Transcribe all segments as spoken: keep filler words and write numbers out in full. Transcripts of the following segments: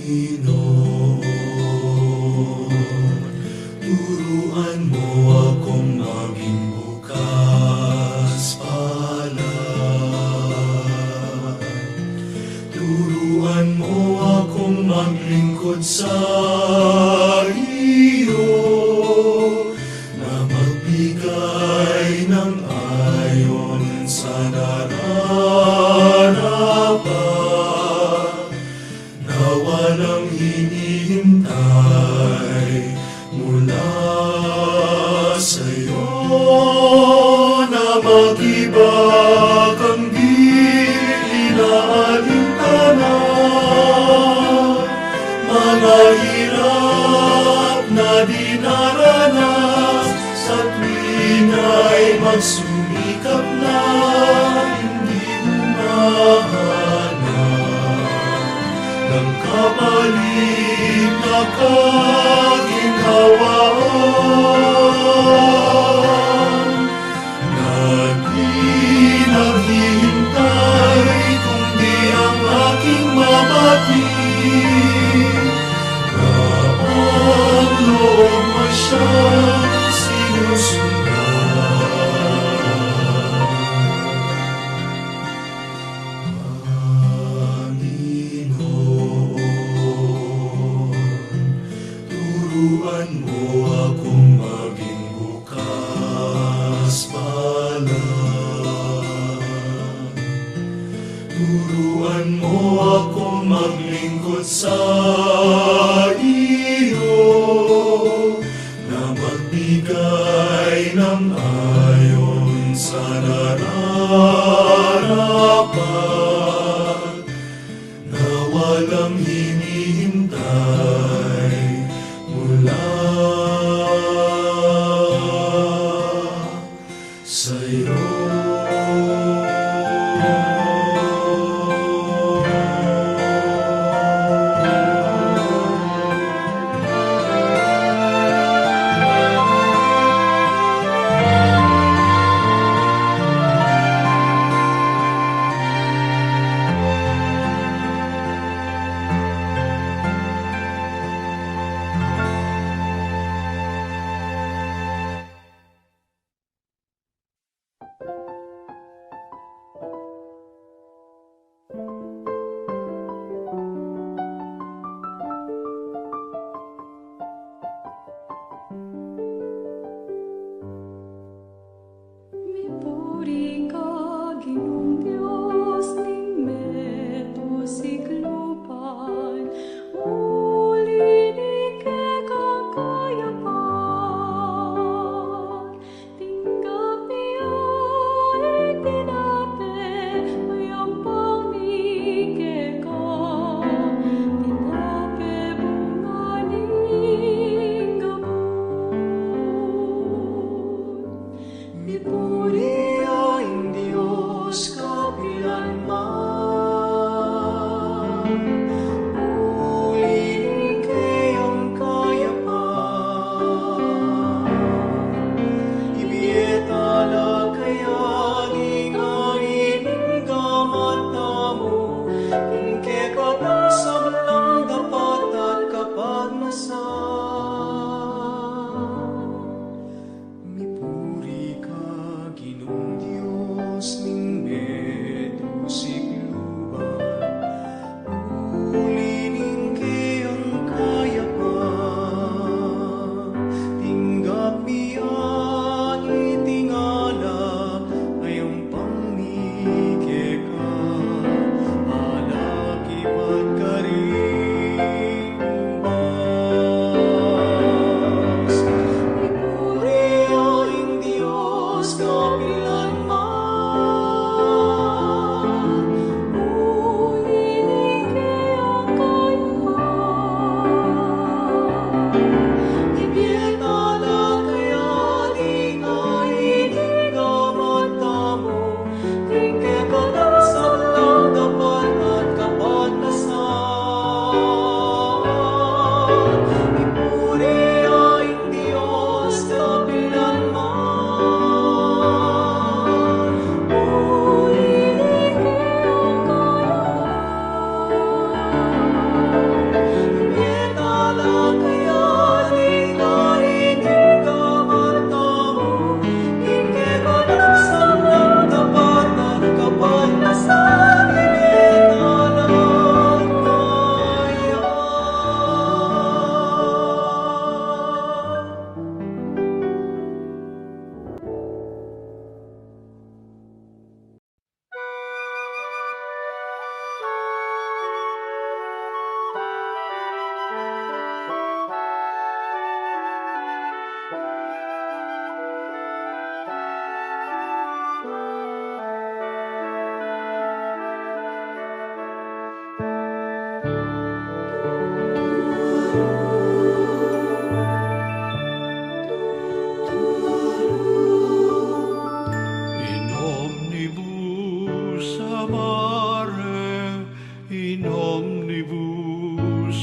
Ginu, turuan mo akong maging bukas palad. Turuan mo akong maglingkod sa iyo na magbigay ng ayon sa nararapat. Na walang hinihintay mula sa'yo, na mag-iba kang di inaalintana. Mga hirap na dinaranas, sa tuwing ay magsumikap na, hindi mo mahanap ng kapalit na kaginhawaan. Na di naghihintay kundi ang aking mabati, na ang loob mo siyang sinusundan. Panginoon, turuan mo akong maging bukas palad. Turuan mo akong maglingkod sa iyo, na magbigay ng ayon sa nararapat, na walang hinihintay mula sa'yo.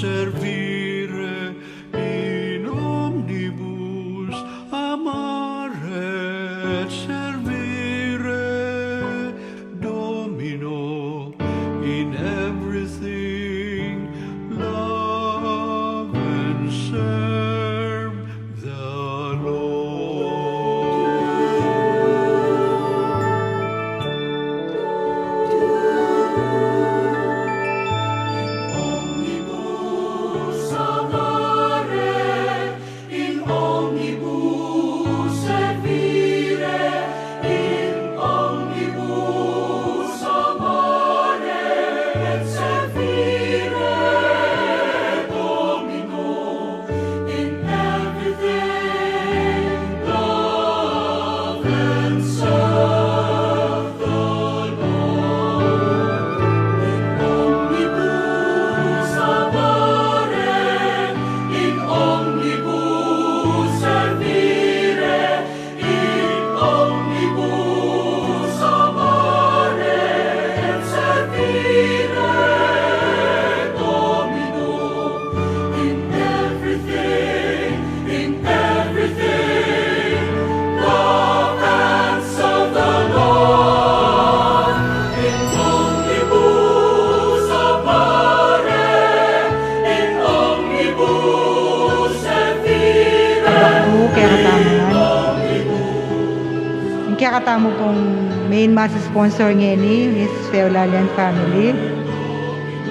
servire in omnibus amare et servire Domino, in everything love and serve the Lord. In omnibus servire, in omnibus amare et servire Domino, in everything love and serve the Lord. In omnibus amare, in omnibus servire, in omnibus amare et servire Domino, in everything, in everything, love and serve the Lord. In omnibus amare, in omnibus servire. Ing kekatamu pung main mass sponsor ngeni, Miss Feolalia and family.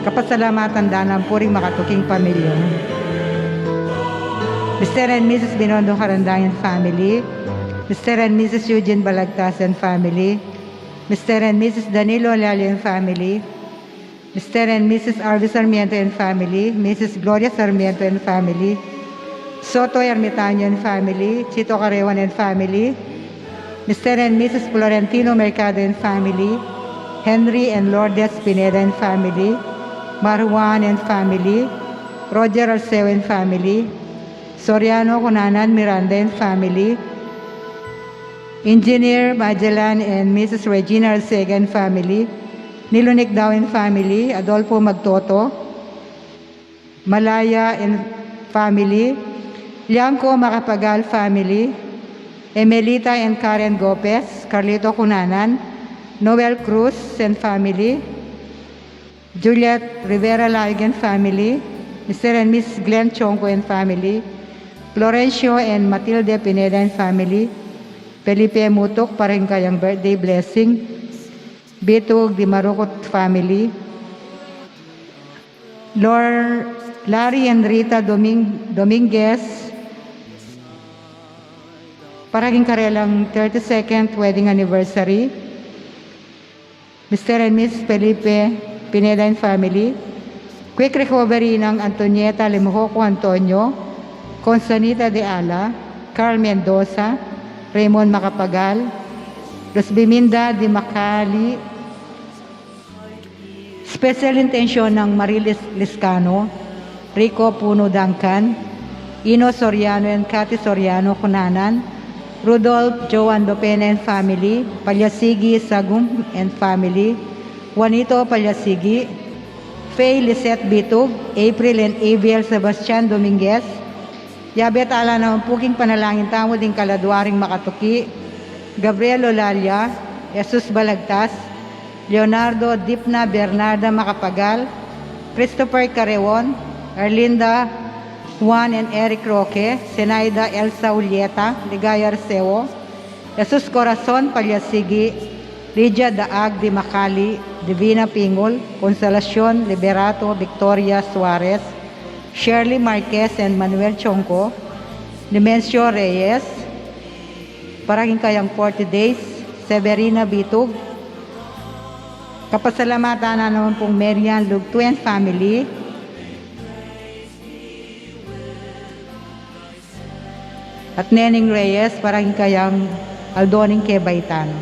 Kapasalamatan da naman pu ring makatuking pamilya. Mister and Missus Binondo Karandang and family. Mister and Missus Eugene Balagtas and family. Mister and Missus Danilo Lalia and family. Mister and Missus Arvis Sarmiento and family, Missus Gloria Sarmiento and family, Soto Ermitaño and family, Chito Carewan and family, Mister and Missus Florentino Mercado and family, Henry and Lourdes Pineda and family, Marjuan and family, Roger Arceo and family, Soriano Cunanan Miranda and family, Engineer Magellan and Missus Regina Arcega and family, Nilunik Daw and family, Adolfo Magtoto, Malaya and family, Liangco Macapagal family, Emelita and Karen Gopez, Carlito Cunanan, Noel Cruz and family, Juliet Rivera Laig and family, Mister and Missus Glenn Chongco and family, Florencio and Matilde Pineda and family, Felipe Mutuk, para king kayang birthday blessing, Bitug Dimarucut family, Lor-, Larry and Rita Doming-, Dominguez, para king karelang thirty-second wedding anniversary, Mister and Missus Felipe Pineda and family, quick recovery nang Antonieta Lemojoco Antonio, Constanita de Ala, Carl Mendoza, Raymond Macapagal, Luzbiminda de Macali, special intention nang Marilis Liscano, Rico Puno Duncan, Ino Soriano and Cathy Soriano Cunanan, Rudolph Joan Dopena and family, Palyasigi Sagum and family, Juanito Palyasigi, Faye Lisette Bitug, April and Aviel Sebastian Dominguez, yabe tala naman pu king panalangin tamu ding kaladua ring makatuki, Gabriel Olalia, Jesus Balagtas, Leonardo Dipna Bernarda Macapagal, Christopher Carreon, Erlinda Juan and Eric Roque, Zenaida Elsa Ulieta, Ligaya Arceo, Jesus Corazon Palyasigi, Lydia Daag de Macali, Divina Pingul, Consolacion Liberato, Victoria Suarez, Shirley Marquez and Manuel Chongco, Nemencio Reyes, para king kayang forty days, Severina Bitug. Kapasalamatan na naman pung Marian Lugtuen family, at Neneng Reyes, para king kayang aldo ning kebaytan.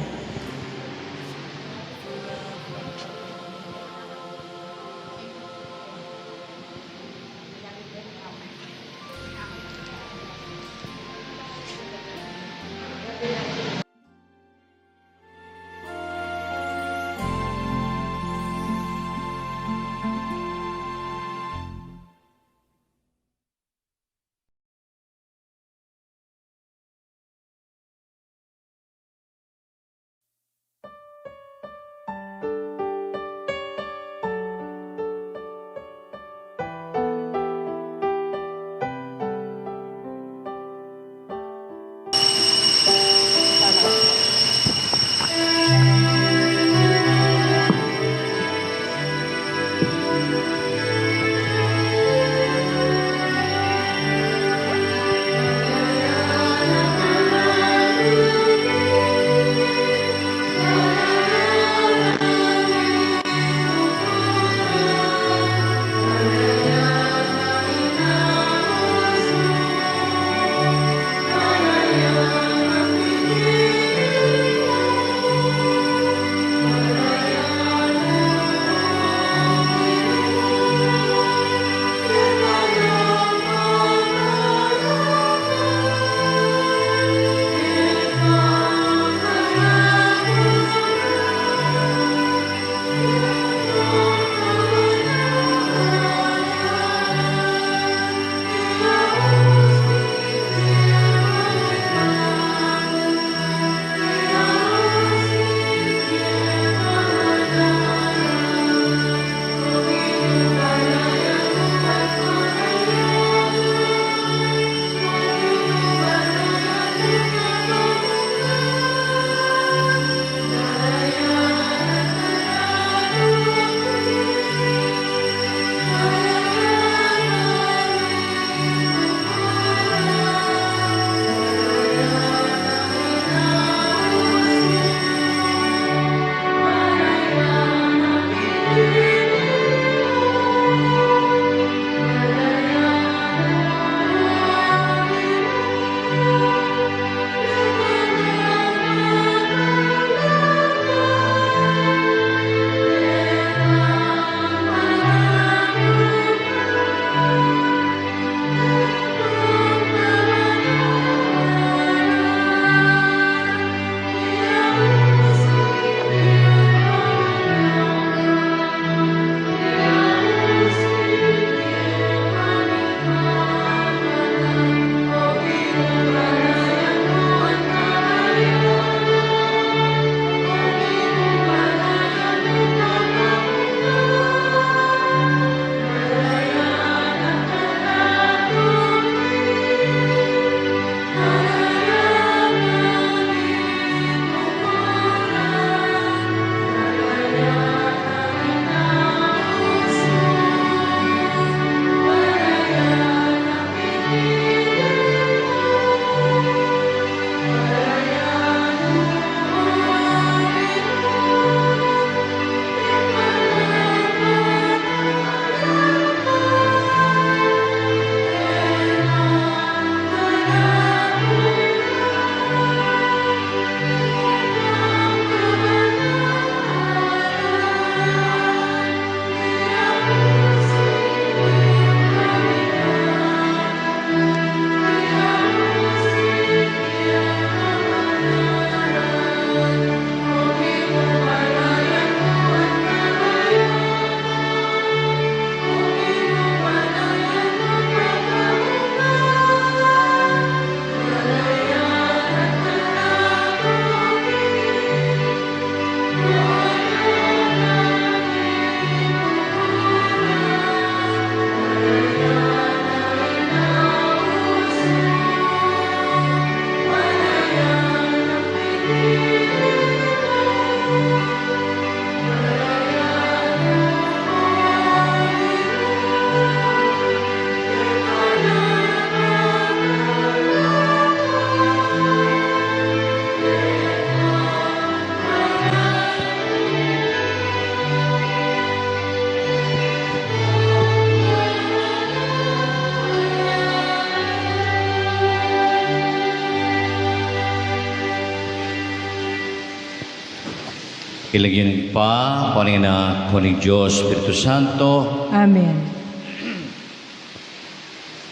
King lagyu ning Ibpa, ning Anak, ning Dios Espiritu Santo. Amen.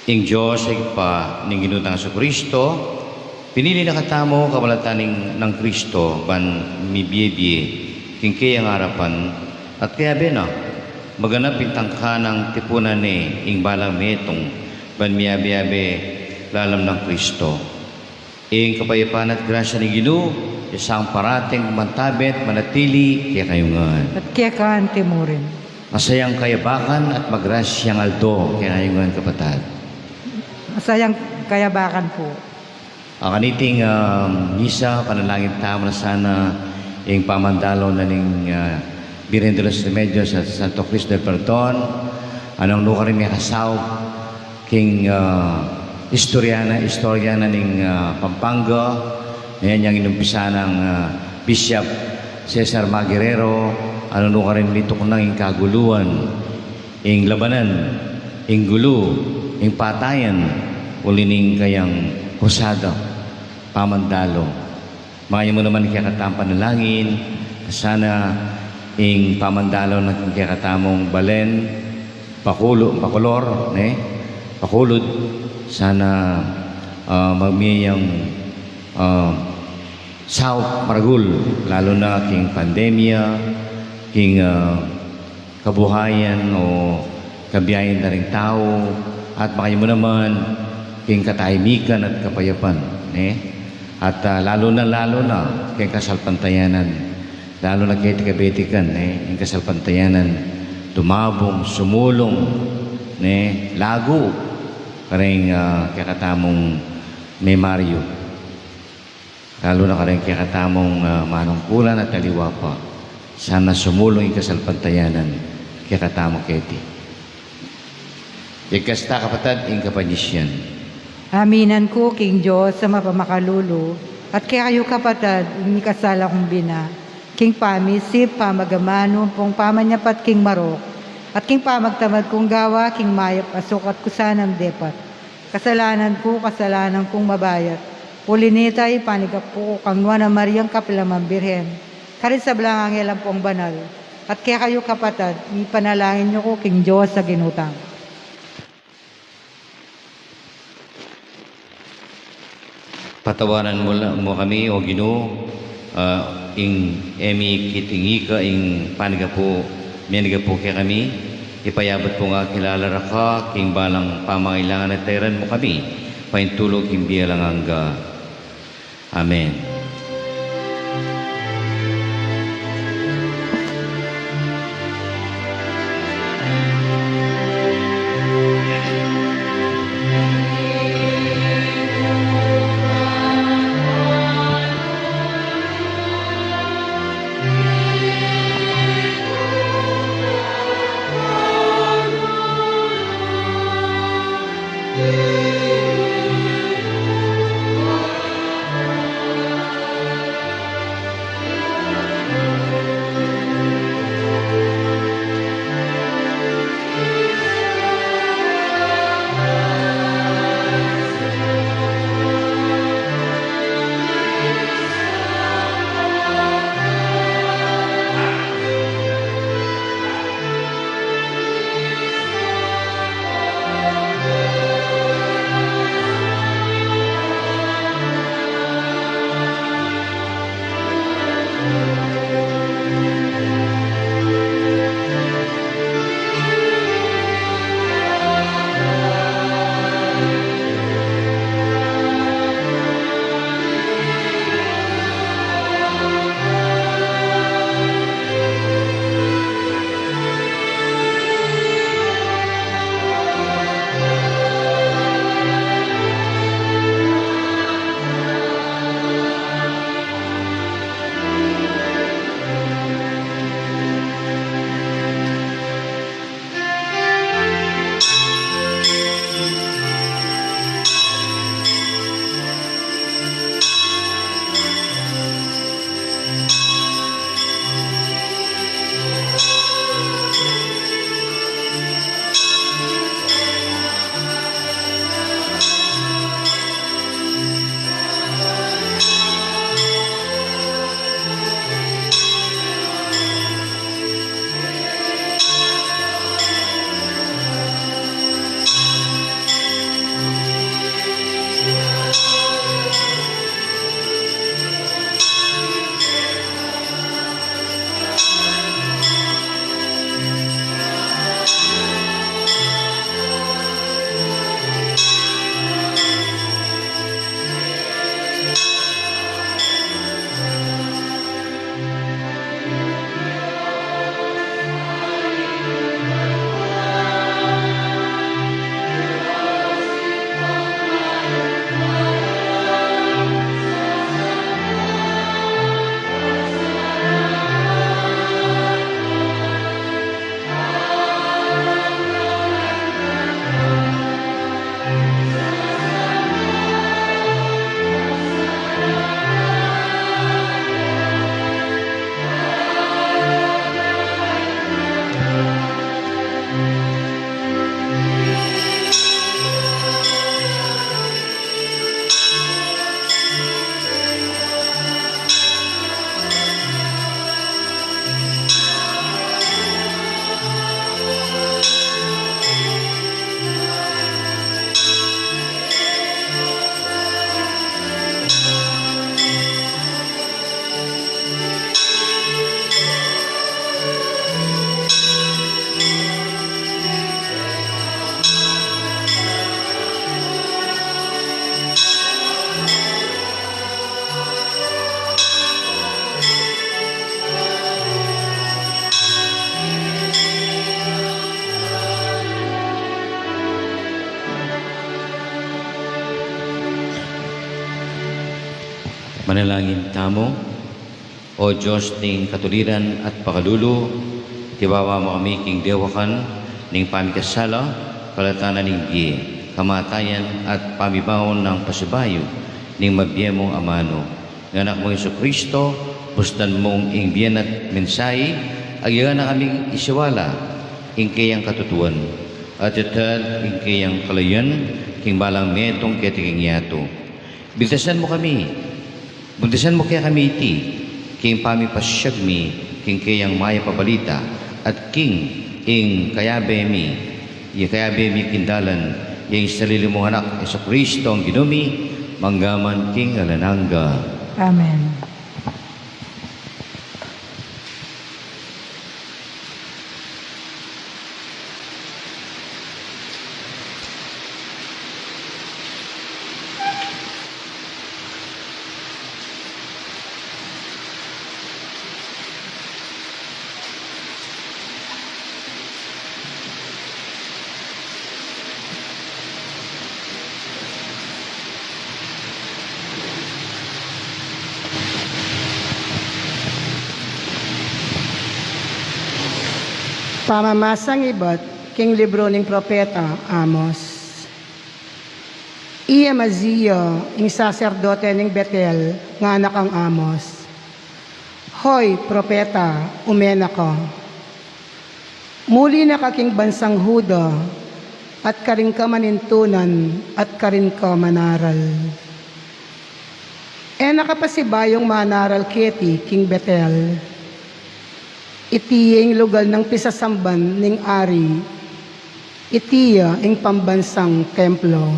Ing Dios a Ibpa ning Ginu tang Jesucristo, pinili na katamu kabalatan nang Cristo ban mibie-bie king keyang arapan, at kayabe na, maganap ing tangka nang tipunan ne ing balang metung ban miyabe-yabe lalam nang Cristo. Ing kapayapan at grasya ning Ginu, isang parating mantabe at manatili kekayu ngan. At keka naman murin. Masayang kayabakan at magrasyang aldo kekayu ngan, kapatad. Masayang kayabakan pu. A, kaniting, ah, misa, panalangin tamu na sana ing pamandalo na ning, ah, Virgen de los Remedios at Santo Cristo del Perdon, a nung nukarin mekasaup king, ah, istorya na, istorya na ning, ah, Pampanga, ne, inyang inumpisa nang, ah, Bishop Cesar Maguerrero, a nung nukarin mituknang ing kaguluan, ing labanan, ing gulu, ing patayan, uli ning kayang krusada, pamandalo. Makanyan mu naman ing kekatamung panalangin, sana ing pamandalo na king kekatamung balen, Bacolod, Bacolor, ne? Bacolod, sana, ah, magmie yang, ah, saup maragul, lalu na king pandemya, king, ah, kabuhayan o kabiayan da ring tau, at makanyan mu naman king katahimikan at kapayapan, ne? At, ah, lalu na, lalu na king kasalpantayanan, lalu na keti kabetikan, ne? Ing kasalpantayanan, tumabung, sumulung, ne? Lagu, kareng, ah, kekatamung Mario. Lalu na kareng kekatamung, ah, manungkulan at aliwa pa. Sana sumulung ing kasalpantayanan kekatamu keti. Ikasta, kapatad, ing kapanyisian. Aminan ku king Dios a mapamakalulu, at kekayu, kapatad, ing mikasala kung bina, king pamisip, pamag-amanu, ampong pamanyapat king marok, at king pamagtamad kung gawa king mayap a suk at kusa nang depat. Kasalanan ku, kasalanan kung mabayat. Uli nita, ipanigapu ku kang Nuan a Mariang kapilan man Birhen, karing sablang anghel ampong banal, at kekayu, kapatad, ipanalangin yu ku king Dios a Ginu tamu. Patawaran mu la, mu kami, O Ginu, ah, ing e mi kit ing ika, ing panigapu, miyanigapu kekami, ipayabat mu nga kilala ra ka king balang pamangailangan, at tairan mu kami paintulu king bie alang angga. Amen. Manalangin tamu. O Dios ning katuliran at pakalulu, tibawa mu kami king dewakan ning pamikasala, kalatanan ning bie, kamatayan at pamibangon nang pasibayu ning mabie mung amanu, ing Anak mu Jesucristo. Bustan mung ing bie na at mensahe, agyanan na kaming isiwala ing keyang katutuan, at itad ing keyang kalayan king balang metung keti king yatu. Bintasan mu kami, buntasan mu kekami iti king pamipasyag mi king keyang mayap a balita, at king ing kayabe mi, ing kayabe mi king dalan, ing sarili mung Anak, Jesucristo, ing Ginu mi, mangga man king alang angga. Amen. Pamamasang ibat king libru ning propeta Amos. I Amaziah, ing saserdote ning Betel, ngana kang Amos, "Hoy propeta, ume na ka. Muli na ka king bansang Juda, at karing kamanintunan, at karin ka manaral. E na ka pasibayung manaral keti king Betel. Iti ya ing lugal nang pisasamban ning ari. Iti ya ing pambansang templo."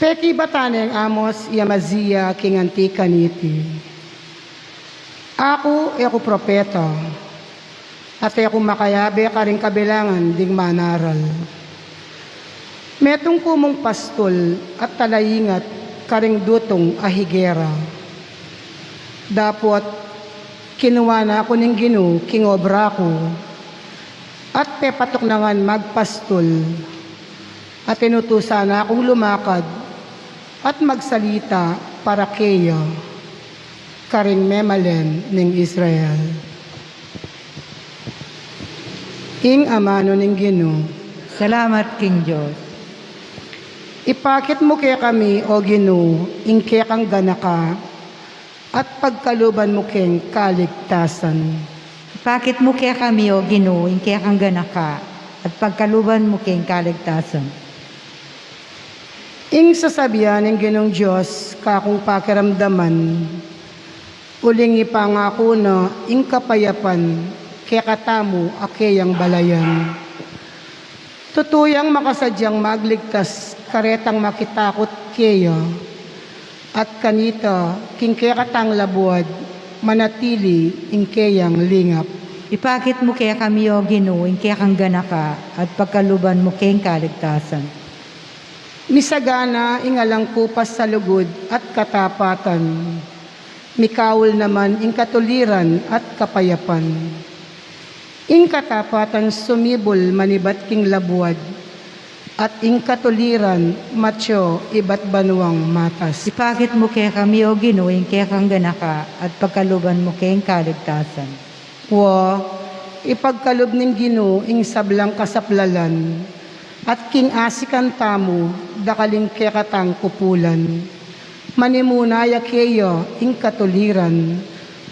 Pekibatan neng Amos i Amaziah king anti kaniti, "Aku e ku propeta, at e ku makayabe karing kabilangan ding manaral. Metung ku mung pastul at talaingat karing dutung a higera. Dapot kinua na ku ning Ginu king obra ku, at pepatuk na ngan magpastul, at inutusan na kung lumakad at magsalita para keya karing memalen ning Israel." Ing amanu ning Ginu. Salamat king Dios. Ipakit mu kekami, O Ginu, ing kekang ganaka, at pagkaluban mu keng kaligtasan. Ipakit mu kekami, O Ginu, ing kekang ganaka, at pagkaluban mu keng kaligtasan. Ing sasabian ning Ginung Dios, kakung pakiramdaman, uling ipangaku na ing kapayapan kekatamu a keyang balayan. Tutu yang makasadyang magligtas karetang makitakut keya, at kanita king kekatang labuad manatili ing keyang lingap. Ipakit mu kekami, O Ginu, ing kekang ganaka, at pagkaluban mu keng kaligtasan. Misagana ing alang kupas a lugud at katapatan. Mikaul naman ing katuliran at kapayapan. Ing katapatan sumibul manibat king labuad, at ing katuliran matyu ibat banuang matas. Ipakit mu kekami, O Ginu, ing kekang ganaka, at pagkaluban mu keng kaligtasan. Wa, ipagkalub ning Ginu ing sablang kasaplalan, at king asikan tamu dakal ing kekatang kupulan. Manimuna ya keya ing katuliran,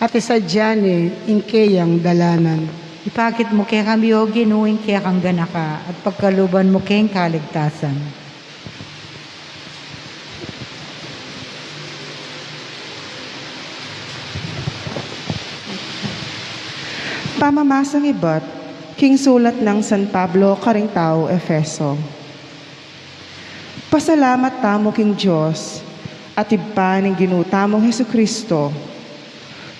at isadya ne ing keyang dalanan. Ipakit mu kekami, O Ginu, ing kekang ganaka, at pagkaluban mu keng kaligtasan. Pamamasang ibat king sulat nang San Pablo karing tau Efeso. Pasalamat tamu king Dios at Ibpa ning Ginu tamung Jesucristo,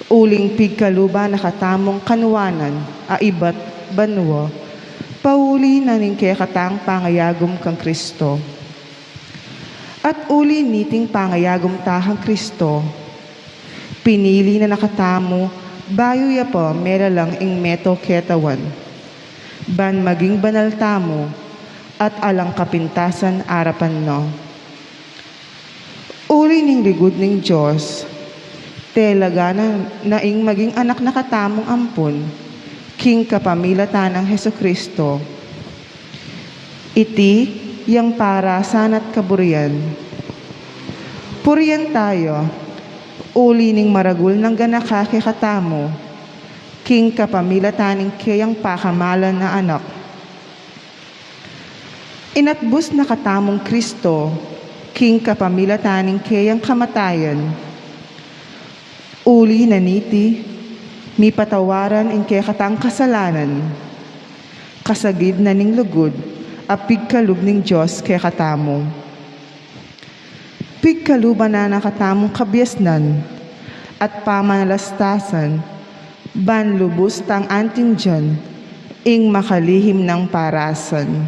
uling pigkaluban na katamung kanuanan a ibat banua, pauli na ning kekatang pangayagum kang Cristo. At uli niting pangayagum ta kang Cristo, pinili na na katamu bayu ya pa melalang ing meto ketawan, ban maging banal tamu at alang kapintasan arapan na. Ning lugud ning Dios, talaga na, na ing maging anak na katamung ampon, king kapamilatan nang Jesucristo. Iti yang parasan at kaburian. Purian tayu, uli ning maragul nang ganaka kekatamu, king kapamilatan ning keyang pakamalan a Anak. Inatbus na katamu nang Kristo, king kapamilatan ning keyang kamatayan. Uli na niti, mipatawaran ing kekatang kasalanan. Kasagid na ning lugud a pigkalub ning Dios kekatamu. Pigkaluban na na katamung kabiasnan at pamalastasan, ban lubus tang aintindian ing makalihim nang parasan.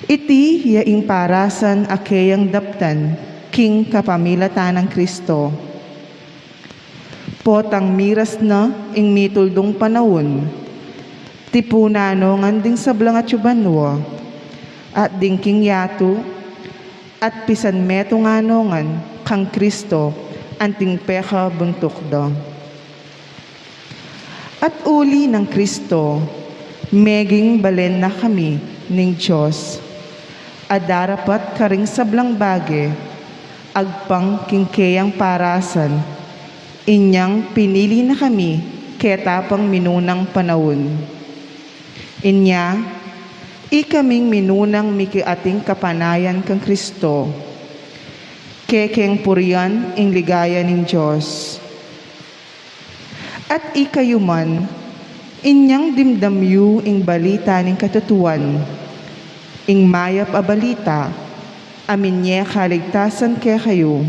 Iti ya ing parasan a keyang daptan king kapamilatan nang Kristo. Potang miras na ing mituldung panaun, tipunan no ngan ding sablang atyu banua, at ding king yatu, at pisan metung no ngan kang Kristo anting pekabuntuk da. At uli nang Kristo, meging balen na kami ning Dios, a darapat karing sablang bage, agpang king keyang parasan, inyang pinili na kami keta pang minunang panaun. Inya, ikaming minunang mikiating kapanayan kang Kristo, kekeng purian ing ligaya ning Dios. At ikayu man, inyang dimdam yu ing balita ning katutuan, ing mayap a balita, a minye kaligtasan kekayu,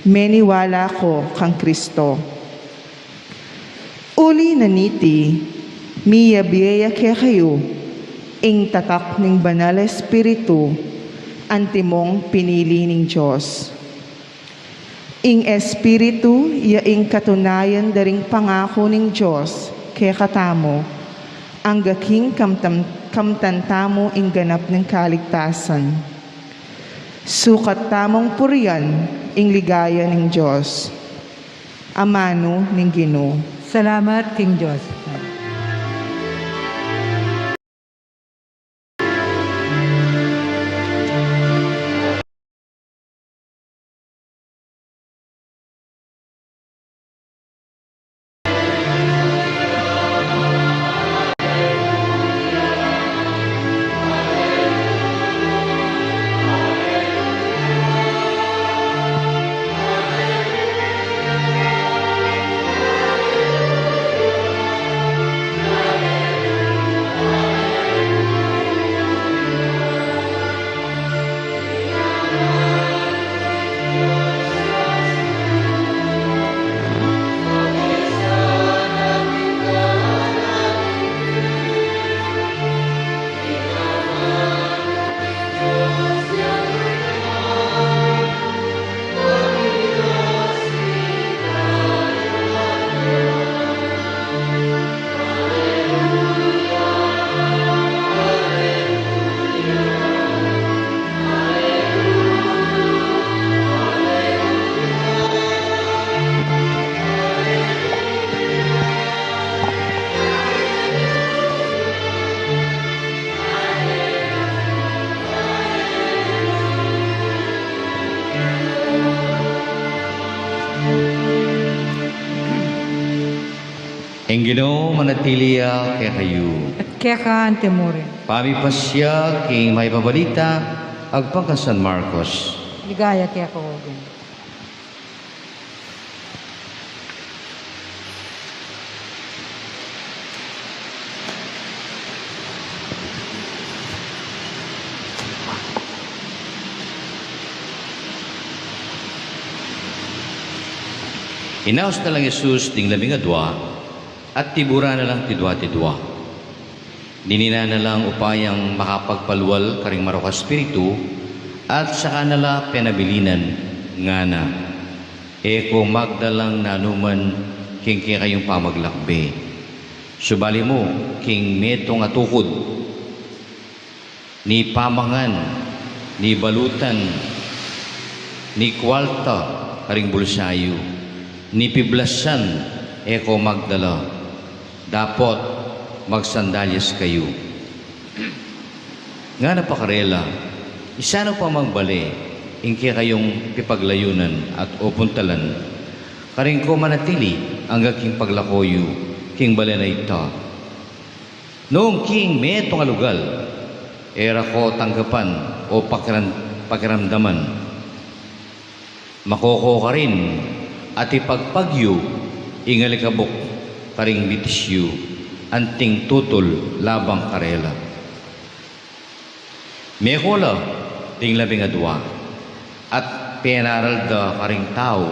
meniwala ko kang Kristo. Uli na niti, miyabie ya kekayu ing tatak ning Banal a Espiritu, antimong pinili ning Dios. Ing Espiritu ya ing katunayan da ring pangaku ning Dios kekatamu, angga king kamtan-, kamtan tamu ing ganap ning kaligtasan. Sukat tamung purian ing ligaya ning Dios. Amanu ning Ginu. Salamat king Dios. Ing Ginu manatili ya kekayu. At keka antimurin. Pamipasya king Mayap a Balita agpang kang San Marcos. Ligaya keka, O Ginu. Inaus na lang Jesus ding labing adua, at tiburan na lang tidua-tidua. Dininan na lang upayang makapagpalual karing marok a espiritu, at saka na la penabilinan, ngana, "E ko magdalang nanuman king kekayung pamaglakbe. Subali mu, king metung a tukud, ni pamangan, ni balutan, Ni kualta karing bulsa yu, ni piblasan e ko magdala, dapot magsandalyas kayu. Ngana pa karela, isanu pa mang bale ing kekayung pipaglayunan at o puntalan, karin ko manatili angga king paglako yu king bale na ita. Nung king metung a lugal, e ra ko tanggapan o pakiram-, pakiramdaman, mako ko karin at ipagpag yu ing alikabuk karing bitis yu, anting tutul labang karela. Meko la ding labing adua at penaral da karing tau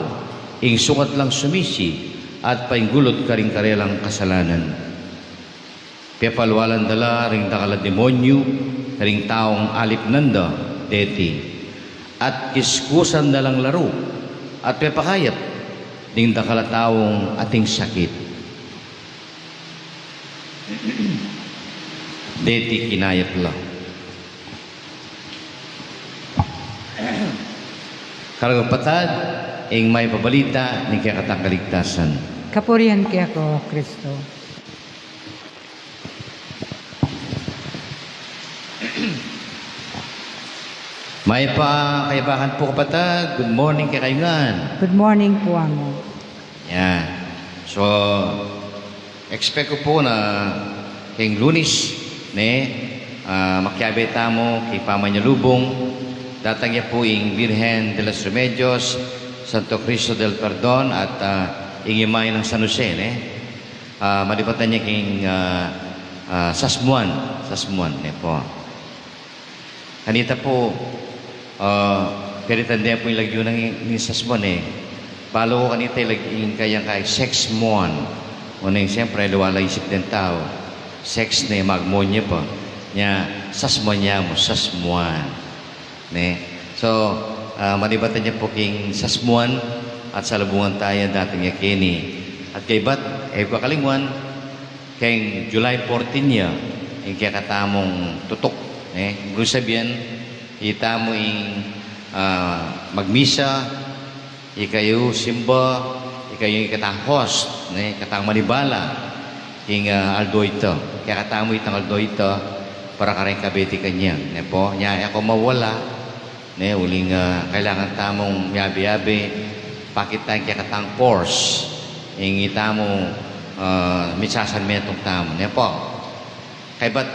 ing sukat lang sumisi at painggulut karing karelang kasalanan. Pepalwalan da la ring dakal a demonyu karing taung alipnan da deti, at kiskusan da lang laru at pepakayap ding dakal a taung ating sakit. Deti kinayap la. Karagapatad, ing mayap a balita ning kekatang kaligtasan. Kapurian keka, O Kristo. Mayap a kayabangan pu, kapatad. Good morning kekayu ngan. Good morning pu, Among. Yan. So, expect ku pu na keng Lunis, ne, ah, makiabe tamu king pamanyalubung. Datang ya pu ing Virgen de los Remedios, Santo Cristo del Perdon, at, ah, ing imahe nang San Jose, ne. Ah, malibatan ya king, ah, ah, sasmuan, sasmuan, ne pu. Kanita pu, ah, pelitan de pu ing lagyu nang, ning sasmuan, e. Balu ku kanita ing lag-, ing kayang kay sex muan. Oneng siyempre, aliwa la isip deng tau. Sex ne, magmuan ya pa. Nya, sasmuan ya mu, sasmuan. Ne? So, ah, malibatan ya pu king sasmuan at salubungan taya dating ya keni. At kaybat, e ku kakalingwan, keng July fourteen ya, ing kekatamung tutuk, ne? Ibig sabihin, itamu ing, ah, magmisa, ikayu simba, ikayu ing katang host, ne? Katang manibala, ing, ah, aldo ita. Kekatamu itang aldo ita, para kareng kabetikan ya, ne pu? Nya, e ko mawala, ne, uling, ah, kailangan tamung miyabe-yabe, pakit tang kekatang force, ing itamu, ah, misasanmetung tamu, ne pu? Kaybat,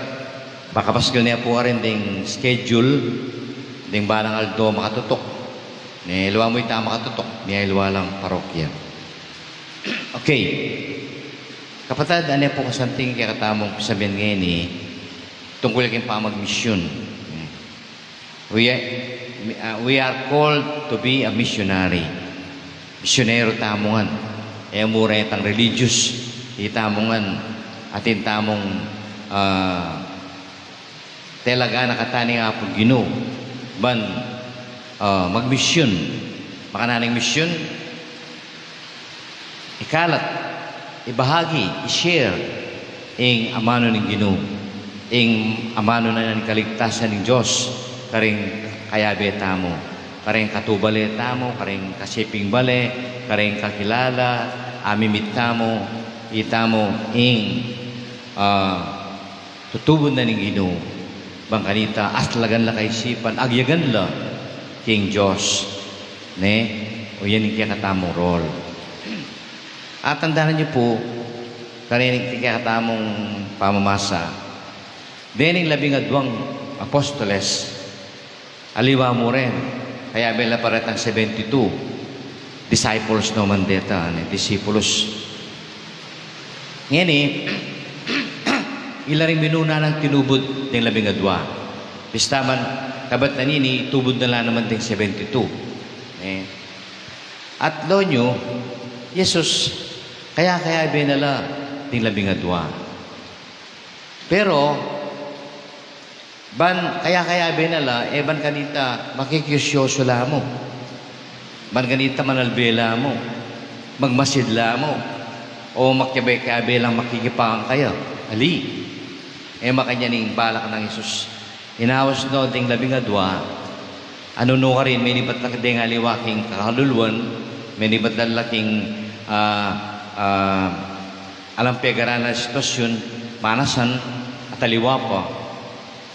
makapasgil ne pu karin ding schedule, ding balang aldo makatutuk. Ne, aliwa mu ita makatutuk, nia aliwa lang parokya. Okay. Kapatad, ane pu kasanting kekatamung pisabian ngeni, tungkul king pamagmisyun. We are, uh, we are called to be a missionary. Misyonero tamu ngan. E mu retang religious, itamu ngan, atin tamung, ah, talaga na kataning Apung Ginu ban, ah, magmisyun. Makananu ing misyun? Ikalat, ibahagi, i-share ing amanu ning Ginu, ing amanu na ning kaligtasan ning Dios karing kayabe tamu, karing katubale tamu, karing kasiping bale, karing kakilala, amimit tamu, itamu ing, ah, tutubud na ning Ginu, ban kanita, atlagan la kaisipan, agyagan la king Dios, ne? O yan ing kekatamung role. At tandanan yu pu, kareng kekatamung pamamasa, dening labing adwang apostoles, aliwa mu ren, kayabe la pa retang seventy-two. Disciples no man deta, ne, disipulos. Ngeni, ila ring minuna nang tinubud ding labing adwa. Bista man, kabat na nini, itubud na la naman ding seventy-two. Ne? At lo nyu, Jesus, kaya-kayabe na la ding labing adwa. Pero, ban kaya-kayabe na la, e ban kanita makikiusyoso la mu. Ban kanita manalbe la mu. Magmasid la mu. O makiabe-kayabe lang makikipangkaya. Ali. E makanyan ing balak nang Jesus. Inaus no ding labing adwa. Anu no karin, menibat la deng aliwa king kakaluluan, menibat la king, ah, ah, alang pegaran a sitwasyun, manasan, at aliwa pa.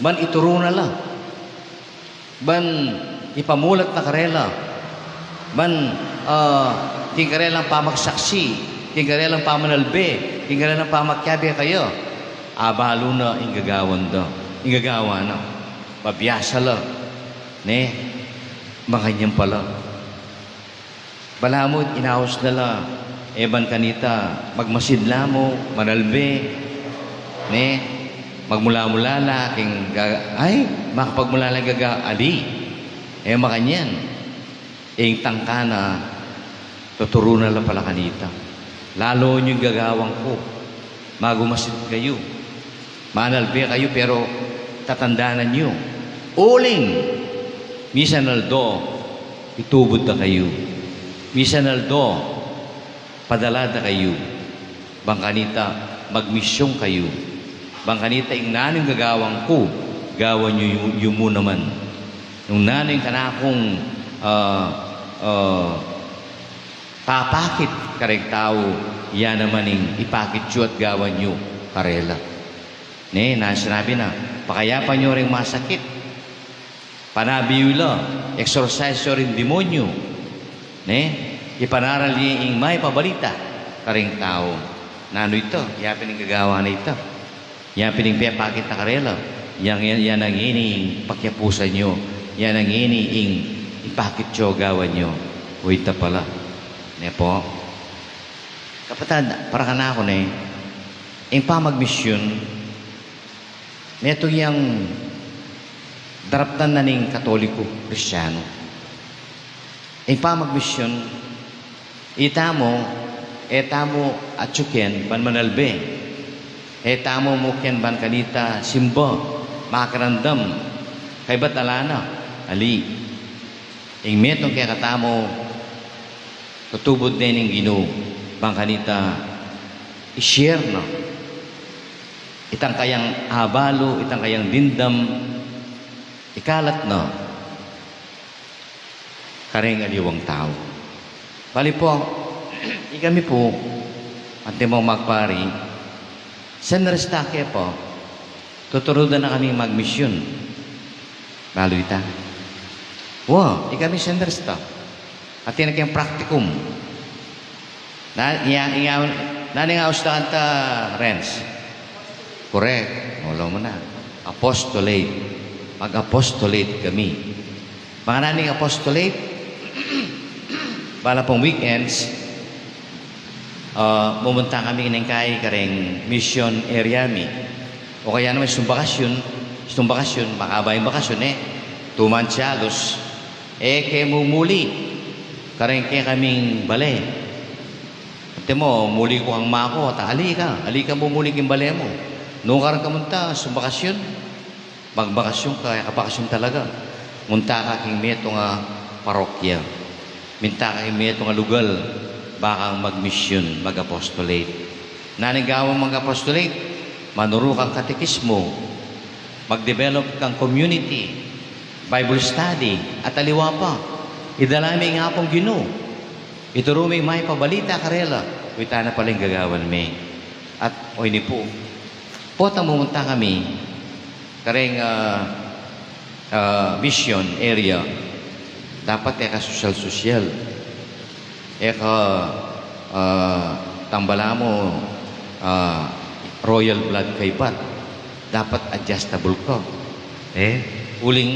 Ban ituru na la. Ban ipamulat na karela. Ban, ah, king karelang pamaksaksi, king karelang pamanalbe, king karelang pamakyabe kaya. Abalu na ing gagawan da, ing gagawa na. Mabiasa la, ne? Makanyan pala. Balamu inaus na la, e ban kanita magmasid la mu, manalbe, ne? Magmula-mula la king ga-, ay, makapagmula la gaga-, ali. E makanyan. Ing tangka na, tuturu na la pala kanita. Lalu yu ing gagawan ku. Magumasid kayu. Manalbe kayu, pero tatandanan yu. Uling, misan aldo, itubud da kayu. Misan aldo, padala da kayu. Bang kanita, magmisyun kayu. Bang kanita, ing nanu ing gagawan ku, gawan yu, yu, yu mu naman. Nung nanu ing kanakung, ah, ah, papakit kareng tau, ya naman ing ipakit yu at gawan yu karela. Ne, na sinabi na, pakayapan yu ring masakit. Panabi yu la, exorcise yu ring demonyo. Ne, ipanaral ye ing mayap a balita kareng tau. Nanu ita, ya pin ing gagawan na ita. Ya pin ing pepakit na karela, yang, yan, yan na ngeni ing pakyapusan yu, yan na ngeni ing ipakit yu, gawan yu. O ita pala. Ne pu? Kapatad, para kanaku ne, ing pamagmisyun, metung yang daraptan na ning Katoliko, Kristiyanu. Ing pamagmisyun, itamu, e tamu atyu ken ban manalbe. E tamu mu ken ban kanita simba, makiramdam, kaybat ala na, ali. Ing metung kekatamu, tutubud ne ning Ginu, ban kanita i-share na itang kayang abalu, itang kayang dimdam, ikalat na kareng aliwang tau. Bale pu, ikami pu, antimong magpari, San Resta ke pu, tuturu da na kami magmisyun. Balu ita. Wa, ikami San Resta. Atin na keng practicum. Na, iya, iya, nanu ing aus da kanta, Renz? Correct. Olo mu na. Apostolate. Mag-apostolate kami. Mga nanu ing apostolate? Bala pung weekends, ah, mumunta kami ning kai kareng mission area mi. O kaya naman, istung bakasyun, istung bakasyun, makaba ing bakasyun, e, two months ya alus, e ke mumuli kareng kekaming bale. Ate mu, muli ku kang maku, ta ali ka, ali ka mumuli king bale mu. Nukarin ka munta, istung bakasyun, magbakasyun ka, e ka bakasyun talaga. Munta ka king metung a parokya. Minta ka king metung a lugal, ba kang magmisyun, mag-apostolate. Nanu ing gawan mung mag-apostolate? Manuru kang katekismu, mag-develop kang community, Bible study, at aliwa pa. Idala me ing Apung Ginu. Ituru me ing mayap a balita karela. Uy, tana pala ing gagawan me. At, o ini pu, potang mumunta kami kareng, ah, ah, mission area, dapat e ka sosyal-sosyal. E ka, ah, tambala mu, ah, royal blood kaybat. Dapat adjustable ka. E, uling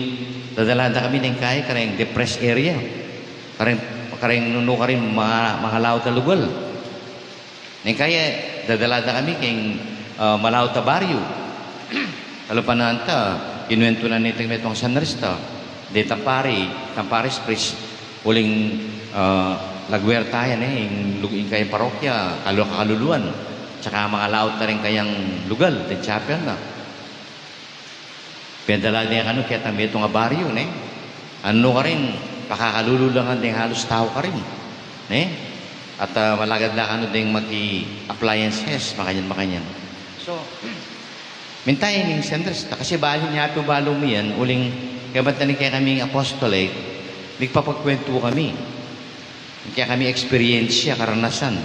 dadala da kami ning kai kareng depressed area. Kareng, kareng nung nukarin ma-, mangalaut a lugal. Ning kai, dadala da kami king, ah, malaut a baryu. Kalupa nanta, kinuwentu na niting metung San Resta. Detang pari, tang parish priest, uling, ah, lagwer taya ne, ing lu-, ing kayang parokya, kalu-, kakaluluan. Tsaka mangalaut na ring kayang lugal, deng chapel na. Pedala ne kanu ketang metung a baryu, ne? Anu karin, pakakalulu la ngan deng halus tau karin, ne? At, ah, malagad la kanu deng maki-appliances, makanyan, makanyan. So, minta ining San Resta, kasi balu, nyapi balu mu yan, uling Kabat na ning kekaming apostolate, migpapagkwentu kami. Ing kekami eksperyensya, karanasan,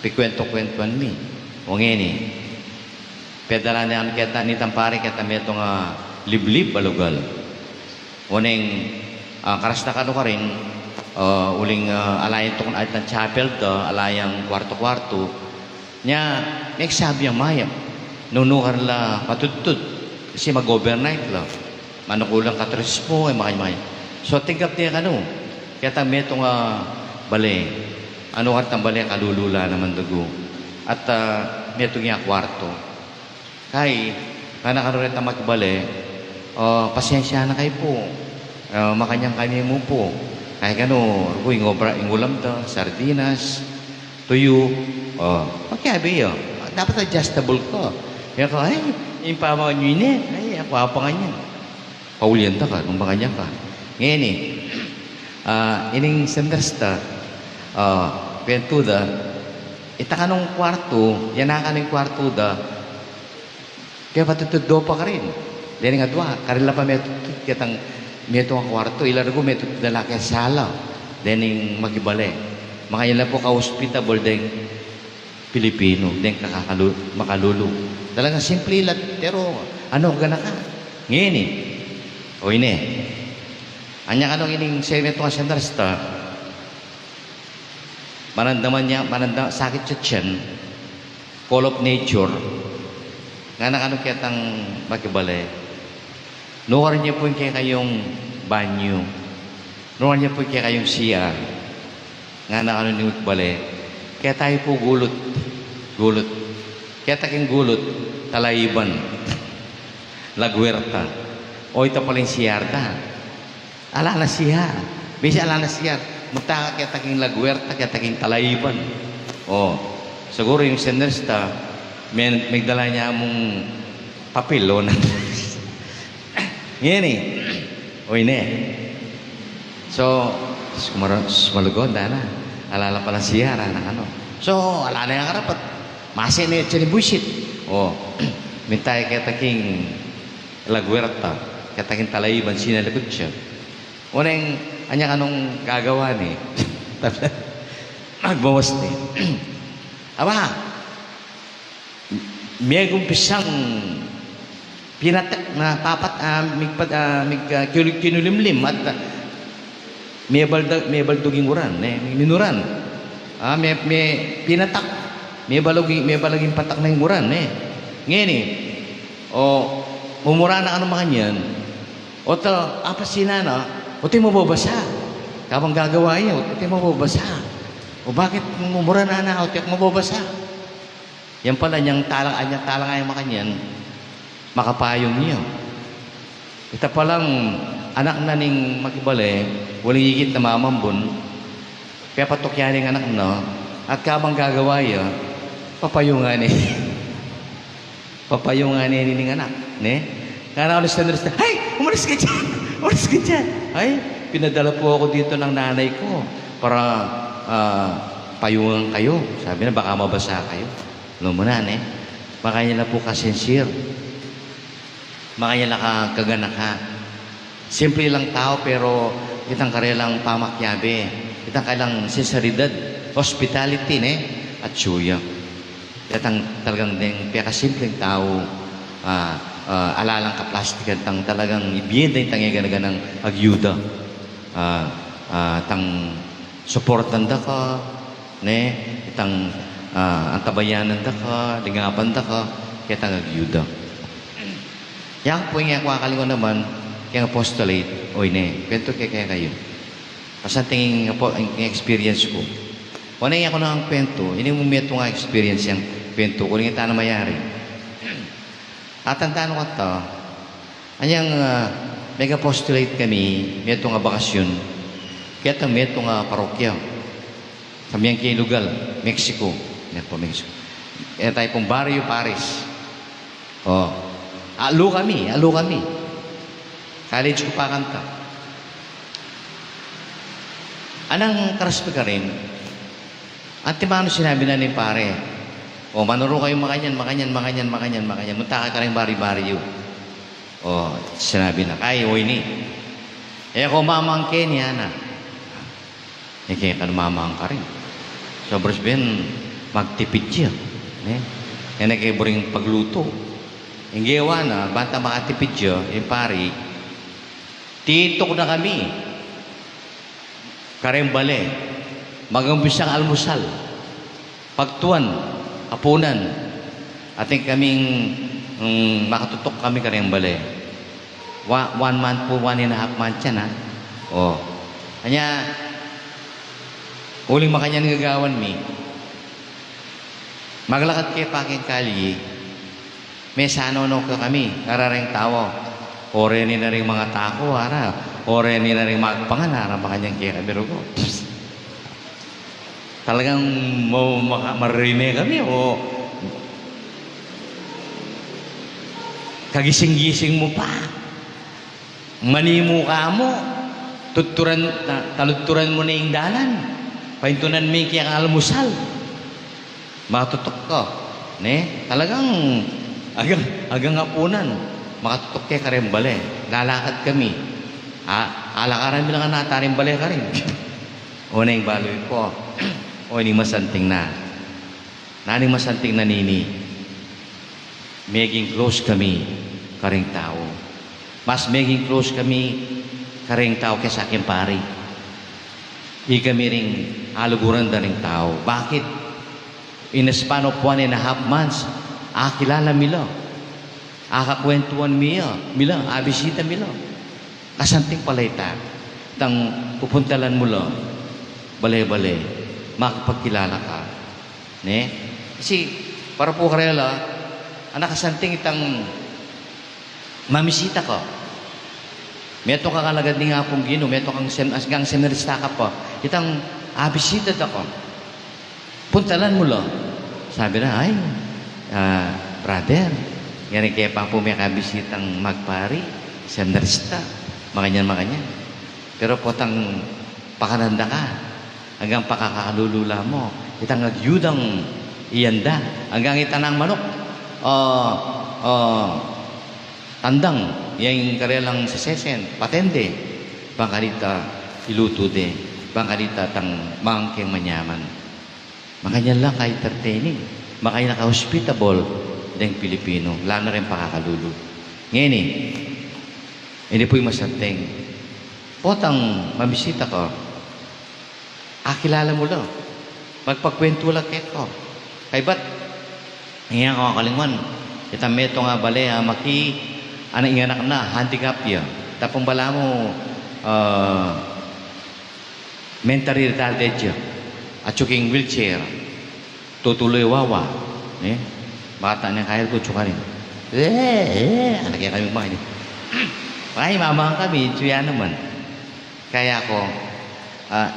pikwentu-kwentuan mi. O ngeni, pedala ne keta nitang pari keta metung a liblib a lugal. Oneng, ah, karas na kanu karin, ah, uling, ah, ala yang tuknang chapel da, ala yang kwartu-kwartu. Nya, megsabi yang mayap, nung nukarin la patudtud, kasi mag-overnight la. Manukulang katres mu, e, makanya, makanya. So, tingkap ne kanu, ketang metung a bale, anu, ketang bale, kalulu la naman dugu. At, ah, metung ya kwartu. Kai, ngana kanu retang makibale, "O, pasensya na kayu pu. O, makanyan kami mu pu." Kai kanu, rugu, ing obra, ing ulam da, sardinas, tuyu. O, pakiabe ya. Dapat adjustable ka. Kaya ka, "Ay, ing pamangan yu ini, ay, aku apa nganyan." Paulian da ka, nung makanyan ka. Ngeni, ah, ining senders da, ah, kwentu da, ita kanung kwartu, yan na kanung kwartu da, kaya patutuddo pa karin. Dening adua, karin la pa metutut, ketang metung a kwartu, ila rugu metutut da la kaya sala, dening makibale. Makanya la pu ka-hospitable deng Pilipinu, deng kakakalu-, makalulu. Talagang simple la, pero anu, ganaka. Ngeni, o ine. Anya kanu ining semetu a senders da, manandaman ya, mananda-, sakit ya tiyan, call of nature. Ngana kanu ketang makibale, "Nukarin ye pu ing kekayung banyu. Nukarin ye pu ing kekayung C R." Ngana kanu ning makibale, "Keta yu pu gulut, gulut. Keta king gulut, talaiban, lagwerta. O, ita pala ing C R da. Ala nang C R. Besi ala nang C R. Munta ka keta king lagwerta, keta king talaiban." O, siguru ing senders da, men-, megdala ne mung papil, o, na. Ngeni, o ine. So, sumara-, sumalugod da na. Ala la palang C R, ala nang anu. So, ala ne yang karapat. Masi ne, tiyan ing buisit. O, minta ya keta king lagwerta, keta king talaiban, sinalikut ya. Oneng, anya kanung gagawa ne? Magbawas ne. Aba, megumpisang pinatak na papat, ah, migpat-, ah, mig-, ah, kinu-, kinulimlim at, ah, mebal da-, mebaldug ing uran, e, minuran. Ah, me-, me-, pinatak, mebalag, mebalag ing patak na ing uran, e. Ngeni, o, mumura na kanu makanyan, o ta, apasinan na, o ta mababasa. Kabang gagawa ya, o ta mababasa. O bakit mumura na na, o ta mababasa? Yan pala, anyang talang, anyang talang a makanyan, makapayung ya. Ita palang anak na ning makibale, uling ikit na mamambun, pepatuk ya ning anak na, at kabang gagawa ya, papayungan ne. Papayungan ne ning anak, ne? Ngana kanu ning senders da, "Ay, umalis ka diyan! Umalis ka diyan!" "Ay, pinadala po ako dito ng nanay ko para, ah, payungan kayo." Sabi na, "Baka mabasa kayo." Alam mo na, ne? Makanyan la pu kasinsir. Makanyan la ka-, kaganaka. Simple lang tau, pero itang karelang pamakiabe, itang karelang sinseridad, hospitality, ne? Atsu ya. Itang talagang deng pekasimpleng tau, ah, ah, ala lang kaplastikan, itang talagang ibie da itang gana-ganang agyuda. Ah, ah, itang suportan da ka, ne? Itang, ah, antabayanan da ka, lingapan da ka, ketang agyuda. Yang pu ing aku akalingwan naman, keng apostolate, o ine, kwentu ke kekayu. Pasanting ing apo-, ing experience ku. Oneng aku nang kwentu, ini mu metung a experience yang kwentu ku, uling ita na mayari. Atandanan ku kata, anyang, ah, mag-apostolate kami, metung a bakasyun, ketang metung a parokya. Sa miyang kayang lugal, Mexico. Yan po, Mexico. E, tayo pong barrio, Paris. O. Alu kami, alu kami. College ku pa kanta. Anang karas pa karin, antimanu sinabi na ning pare, "O, manuru kayu makanyan, makanyan, makanyan, makanyan, makanyan. Munta ka karing baryo-baryo." O, sinabi na, "Ay, o ini, e ko mamang keni, ana." E, keka na mamang karin. Sobra sabian, magtipid ya, ne? E na ke buring paglutu. Ing gewa na, bang makatipid ya, ing pari, tituk na kami kareng bale, mag-umpisang almusal, pagtuan, apunan, atin kaming, mm, makatutuk kami kareng bale. Wa-, one month pu, one and a half month yan, ha. O. Kanya, uling makanyan gagawan mi. Maglakad ke pa keng kalye, mesanono ke kami, ara reng tau. O reni na ring mangatako, ara. O reni na ring magpangan, ara, makanyan ke kami rugo. Talagang mau-, maka-, marine kami, o. Kagising-gising mu pa. Manimu ka mu, tuturan, ta-, taludturan mu ne ing dalan. Paintunan me keng almusal. Makatutuk ka, ne? Talagang agang, agang apunan, makatutuk ke kareng bale. Lalakad kami. A-, alakaran mi la ngan ata ring bale karin. O, neng balu ku, o, ini masanting na. Nanu ing masanting na nini? Meging close kami kareng tau. Mas meging close kami kareng tau kesa keng pari. Ikami ring aluguran da ring tau. Bakit? In a span of one and a half months, akilala mi la. Akakwentuan mi la, mi la, abisita mi la. Kasanting pala ita, itang pupuntalan mu la bale-bale, makipagkilala ka. Ne? Kasi, para pu karela, ana kasanting itang mamisita ka. Metung kang alagad ning Apung Ginu, metung kang sem-, as-, gang seminarista ka pa. Itang abisita da ka. Puntalan mu la. Sabi na, "Ay, ah, brother, ngeni ke pa pu mekabisitang magpari, seminarista, makanyan, makanyan. Pero potang pakanan da ka, anggang pakakalulu la mu, itang agyudang iyan da, anggang ita nang manuk, ah, ah, tandang, yang karelang sesesen, patende, bang kanita ilutu de, bang kanita tang mangkeng manyaman." Makanyan lang ka-entertaining, makanyan lang ka-hospitable deng Pilipino, lalo na reng pakakalulu. Ngeni, ini pu ing masanting. Potang mamisita ka, akilala mu la. Magpagkwentu la keka. Kaybat, inya ko akalingwan, itang metung a bale a maki, ana, ing anak na, handicap ya. Tapang balamu, ah, mentally retarded ya. Atyu king wheelchair. Tutulu ya wawa. E? Bata ne kaya ku, atyu karin. E, e, anak ya kami kumain. Ay, mamang kami, atyu ya naman. Kaya ku, ah,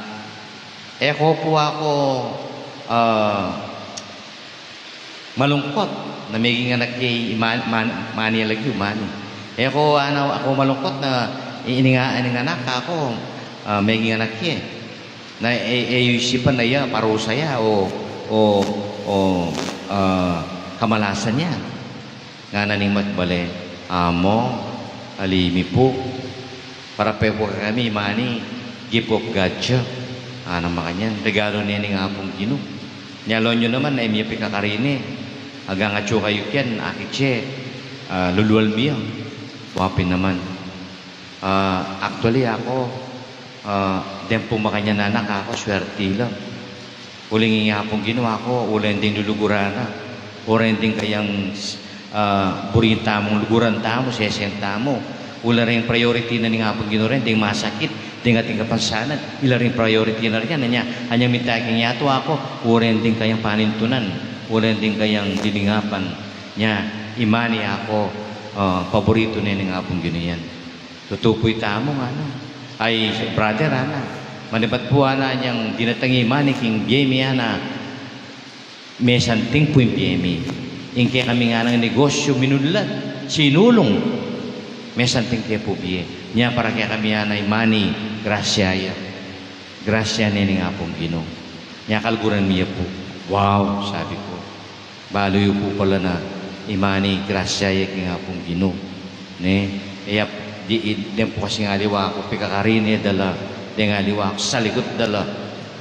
e ko pu aku, ah, malungkot na meging anak ke i Ma-, Ma-, Manny a lagyu, Manny. E ko, ana, aku malungkot na i-, ining a-, ining anak aku, ah, meging anak ke. Na e-, e yu isipan na ya, parusa ya, o, o, o, ah, kamalasan ya. Ngana ning matbale, "Amo, ali mi pu. Para pe pu kekami, Manny, gift of God ya." Ngana makanyan, "Regalo ne ning Apung Ginu. Nya lawan yu naman, e mi ya pikakarine. Anggang atyu kayu keni, akit ye, ah, lulual mi ya." Wa pin naman. Ah, actually, aku, ah, deng pu makanyan a anak aku, swerte la. Uling ing Apung Ginu, aku, uling ding luluguran na. Uling ding kayang, ah, burin tamung luguran tamu, sesen tamu. Uling ring priority na ning Apung Ginu rin, ding masakit, ding ating kapansanan. Ila ring priority na rin, anya, anyang minta king yatu, aku, uling ding kayang panintunan, uling ding kayang diningapan. Nya, i Manny, aku, ah, paboritu ne ning Apung Ginu yan. Tutu pu itamu, ngana. Ay, brother, ngana. Manibat pu, ngana, nyang dinatang i Manny king bie mi, ngana. Mesanting pu ing bie mi. Ing kekami nganang negosyu minunlad, sinulung. Mesanting ke pu bie. Nya para kekami, ngana, i Manny, grasya ya. Grasya ne ning Apung Ginu. Nya kaluguran mi ya pu. Wow, sabi ku. Balu yu pu pala na i Manny, grasya ya king Apung Ginu. Ne, e ya, di, i, deng pu kasing aliwa ku, pikakari ne da la, deng aliwa ku, salikut da la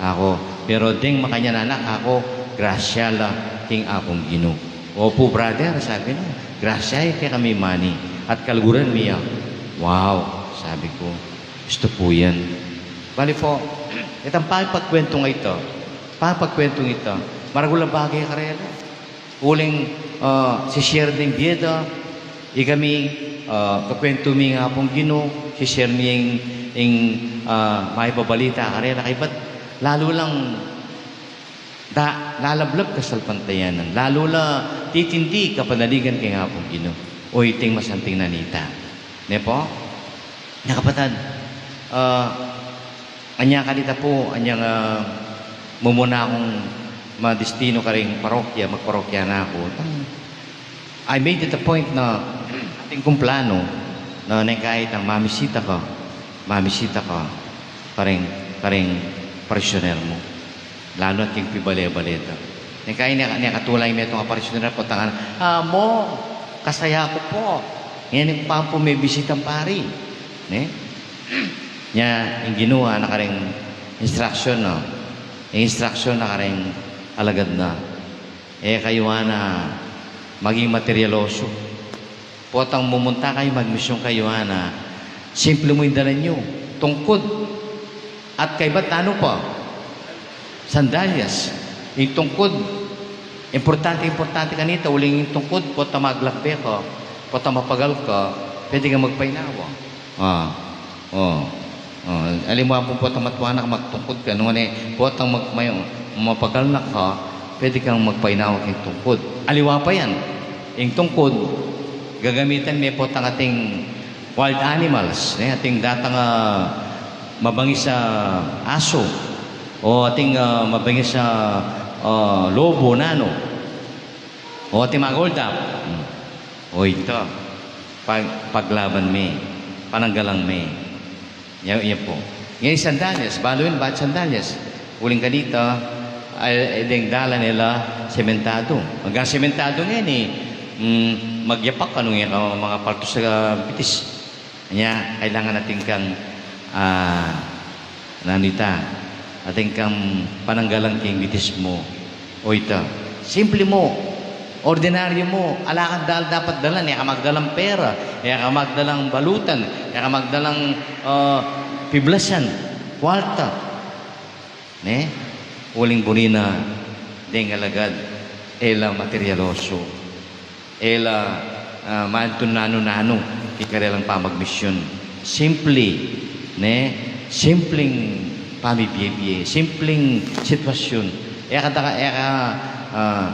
aku. Pero deng makanyan a anak aku, grasya la king Apung Ginu. Opu, brother, sabi na, grasya ya kekami mani, at kaluguran mi ya. Wow, sabi ku, gustu pu yan. Bale pu, itang pakipagkuentung ita, pakipagkuentung ita, maragul a bage karela. Uling, ah, si-share deng bie da, ikami, ah, kakuentu mi king Apung Ginu, si-share mi ing, ing, ah, maibabalita karela, kaybat lalu lang da, lalablab kasalpantayanan, lalu la titindi kapanaligan king Apung Ginu. O iting masanting nanita. Ne pu? Nya kapatad, ah, anya kanita pu, anya, ah, mumuna kung madestinu karing parokya, magparokya na aku. Tang, I made it a point na atin kung plano na neng kaitang mamisita ka, mamisita ka karing, karing parishioner mu. Lalu na king pibale-bale da. Neng kayi ne, ne katulay metung a parishioner, potang, "Amo, kasaya ku pu. Ngeni ku pa pu mebisitang pari." Ne? Nya, ing ginawa na karing instruction, no? Ing instruction na karing alagad na, e kayu ana maging materyalosu. Potang mumunta kayu, magmisyun kayu, ana, simple mu ing dalan yu. Tungkud. At kaybat nanu pa? Sandalyas. Ing tungkud, importante, importante kanita, uling ing tungkud, potang maglakbe ka, potang mapagal ka, pwede kang magpainawa. Ah. O. O. Aliwa pu, potang matua na ka, magtungkud ka, nune, potang mag-, may, mapagal na ka, pwede kang magpainawa king tungkud. Aliwa pa yan. Ing tungkud, gagamitan me potang ating wild animals, ne? Ating datang, ah, mabangis a asu, o ating, ah, mabangis a, ah, lobo, nanu. O ating mag-hold up. Hmm. O ita, pag-, paglaban me, pananggalan me. Ya, ya pu. Ngeni sandalyas, balu yu, ba't sandalyas? Uling kanita, ay, ay, deng dalan e la sementadu. Magka sementadu ngeni, mm, magyapak ka nung e ka makapaltus a bitis. Nya, kailangan atin kang, ah, nanu ita, atin kang pananggalan king bitis mu. O ita, simple mu, ordinaryu mu, ala kang dal-, dapat dalan, e ka magdalang pera, e ka magdalang balutan, e ka magdalang, ah, piblasan, kwarta. Ne? Uling buri na deng alagad, e la materyalosu, e la, ah, maantun nanu-nanu king karelang pamagmisyun. Simple, ne? Simpleng pamibie-bie, simpleng sitwasyun. E ka daka, e ka, ah,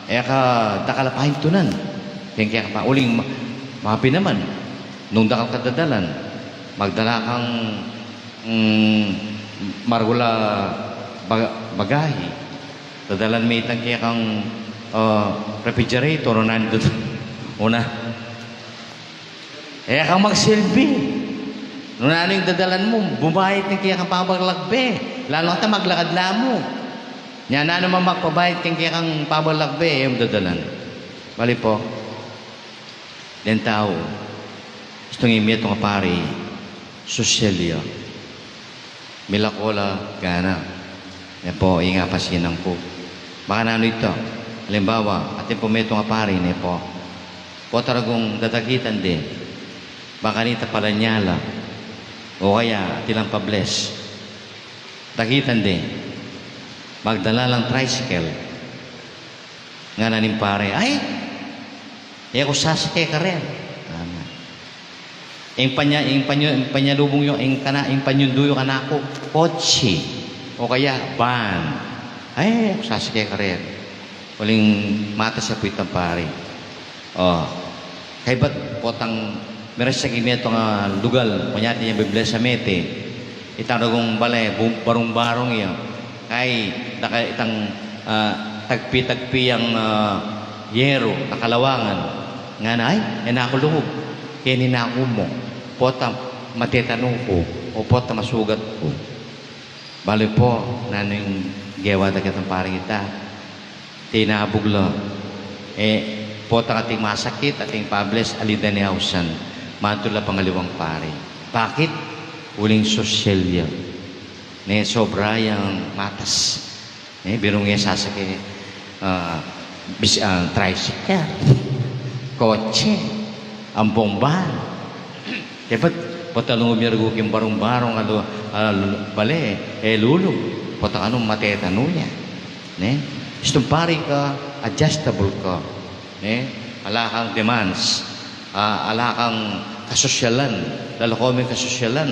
e ka dakal a paintunan. Keng keka pa, uling ma-, mapi naman, nung dakal ka dadalan, magdala kang, mm, maragul a baga-, bagahe. Dadalan me itang kekang, ah, refrigerator, o nanu, o na. E kang magsilbi. Nung nanu ing dadalan mu, bubayad keng kekang pabalakbe. Lalu na ta maglakad la mu. Nya nanu man magpabayad keng kekang pabalakbe, e mu dadalan. Bale pu, deng tau, istung ing metung a pari, sosyal ya. Milako la gana. Ne pu, ing apasinan ku. Baka nanu ita. Alimbawa, atin pung metung a pari, ne pu, potang ragul dadakitan de, baka nita palanya la, o kaya atin lang pa-bless. Dakitan de, magdala lang tricycle. Ngana ning pare, "Ay, e ku sasake karen." Ngana. Ing panya-, ing panyu-, ing panyalubung yu, ing kana-, ing panyundu yu kanaku, kotse, o kaya van. "Ay, e ku sasake karen." Uling matas ya pu itang pare. O, kaybat potang miras ya king metung a lugal, kunyari ya Biblia sa Mete, itang ragul bale, bu-, barung-barung ya. Kay, daka itang, ah, tagpi-tagpi yang, ah, yero, kakalawangan. Ngana, "Ay, e na ku lugud. Keni na ku mu. Potang matetanu ku, o potang masugat ku." Bale pu, nanu ing gewa da ketang paring ita? Tinabug la. E, potang ating masakit, ating pa-bless, ali da ne ausan. Mantul a pangaliwang pari. Bakit? Uling sosyal ya. Ne, sobra yang matas. Ne, biru nge sasake, ah, bis-, ah, tricycle, kotse, ampong van. Dapat, patalung umyargu king barung-barung, alu, alu, bale, e lulu, pota kanu matetanu ya. Ne? Istung pari ka, adjustable ka. Ne? Ala kang demands, ah, ala kang kasosyalan, lalako mu ing kasosyalan,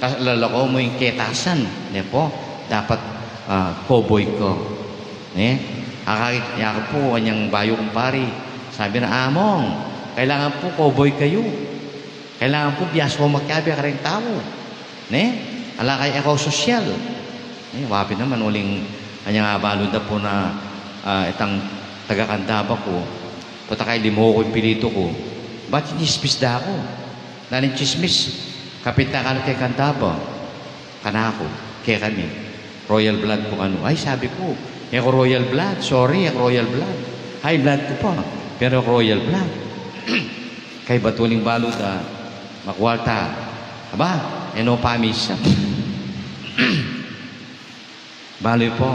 ka-, lalako mu ing ketasan, ne po? Dapat, ah, cowboy ka. Ne? Akakit niya ku pu, anyang bayu kung pari, sabi na, "Among, kailangan pu cowboy kayu." Kailangan pu biasa ko makiabe kareng tau. Ne? Ala kay ikaw sosyal. Ne? Wapi naman uling anyang abalu da pu na, ah, itang taga Candaba ku. Pota kay Limoco ing pilitu ku. Bat chismis da ku. Nanu ing chismis? Kapit na kanu keng Candaba. Kanaku, kekami, royal blood ku kanu. Ay, sabi ku, e ku royal blood, sorry, e ku royal blood. High blood ku pa, pero e ku royal blood. Kay batu ning balu da, makwalta. Aba, e no pamisa. Balu pu,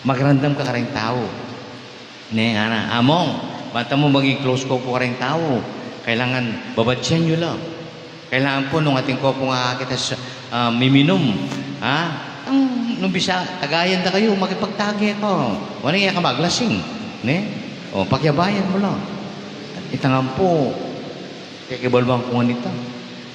makiramdam ka kareng tau. Ne, ngana, "Among, banta mu maging close ko pu kareng tau. Kailangan babatian yu la. Kailangan pu nung atin ko pung akakit a s-, ah, miminum, ha? Ang, nung bisa, tagayan da kayu, makipagtagi ko. Wani e ka maglasing." Ne? O, pakiabayan mu la. Itang ampo, pakibaluan ku ngan ita.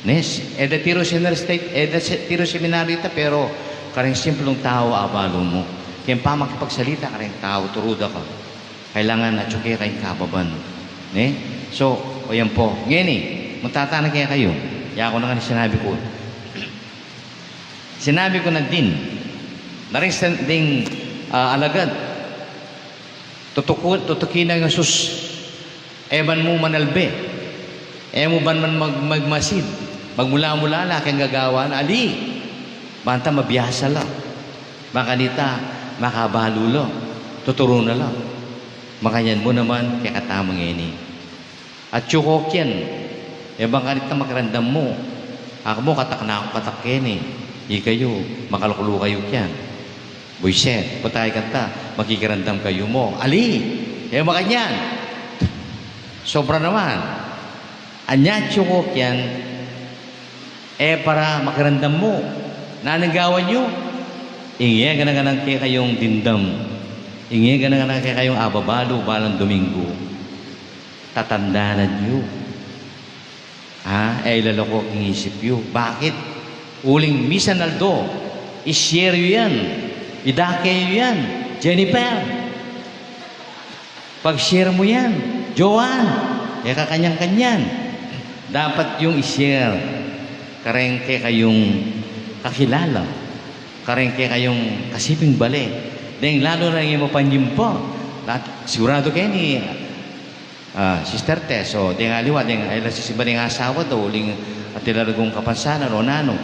Ne? E da tiru seminaryo, e da se-, tiru seminaryo ita, pero kareng simplung tau abalu mu. Keng pamakipagsalita kareng tau, turu da ka. Kailangan atyu ke kayung kababan. Ne? So, o yan pu. Ngeni, magtatana kekayu. Yaku na ngan sinabi ku. Sinabi ku na din, na rin sa ding, ah, alagad, tutuku-, tutuki na ing Jesus. E ban mu manalbe. E mu ban man mag-, magmasid. Magmula-mula la keng gagawan, ali. Banta mabiasa la. Makanita, makabalu la. Tuturu na la. Makanyan mu naman, kekatamu ngeni. Atyu ko kian. E bang kanita makiramdam mu. Aku mu, katak na aku katak keni. Ikayu, makalukulu kayu kian. Buiset, patay kanta, makikiramdam kayu mu. Ali, e makanyan. Sobra naman. Anya atyu ko kian, e para makiramdam mu. Nanung gawan yu? Ing e gana-ganang kekayung dimdam. Ing e gana-ganang kekayung ababalu, balang Domingo. Tatandanan yu. Ha? E ilalako king isip yu. Bakit? Uling misan aldo, i-share yu yan. Idake yu yan. Jennifer, pag-share mu yan. Joan, e ka kanyan-kanyan. Dapat yung i-share. Kareng kekayung kakilala. Kareng kekayung kasiping bale. Deng lalu na ing mapanyimba. Lahat, sigurado keni, ah, Sister Tess, o, deng aliwa, deng, ay, la sisimba deng asawa da, uling ati la regung kapansanan, o nanu.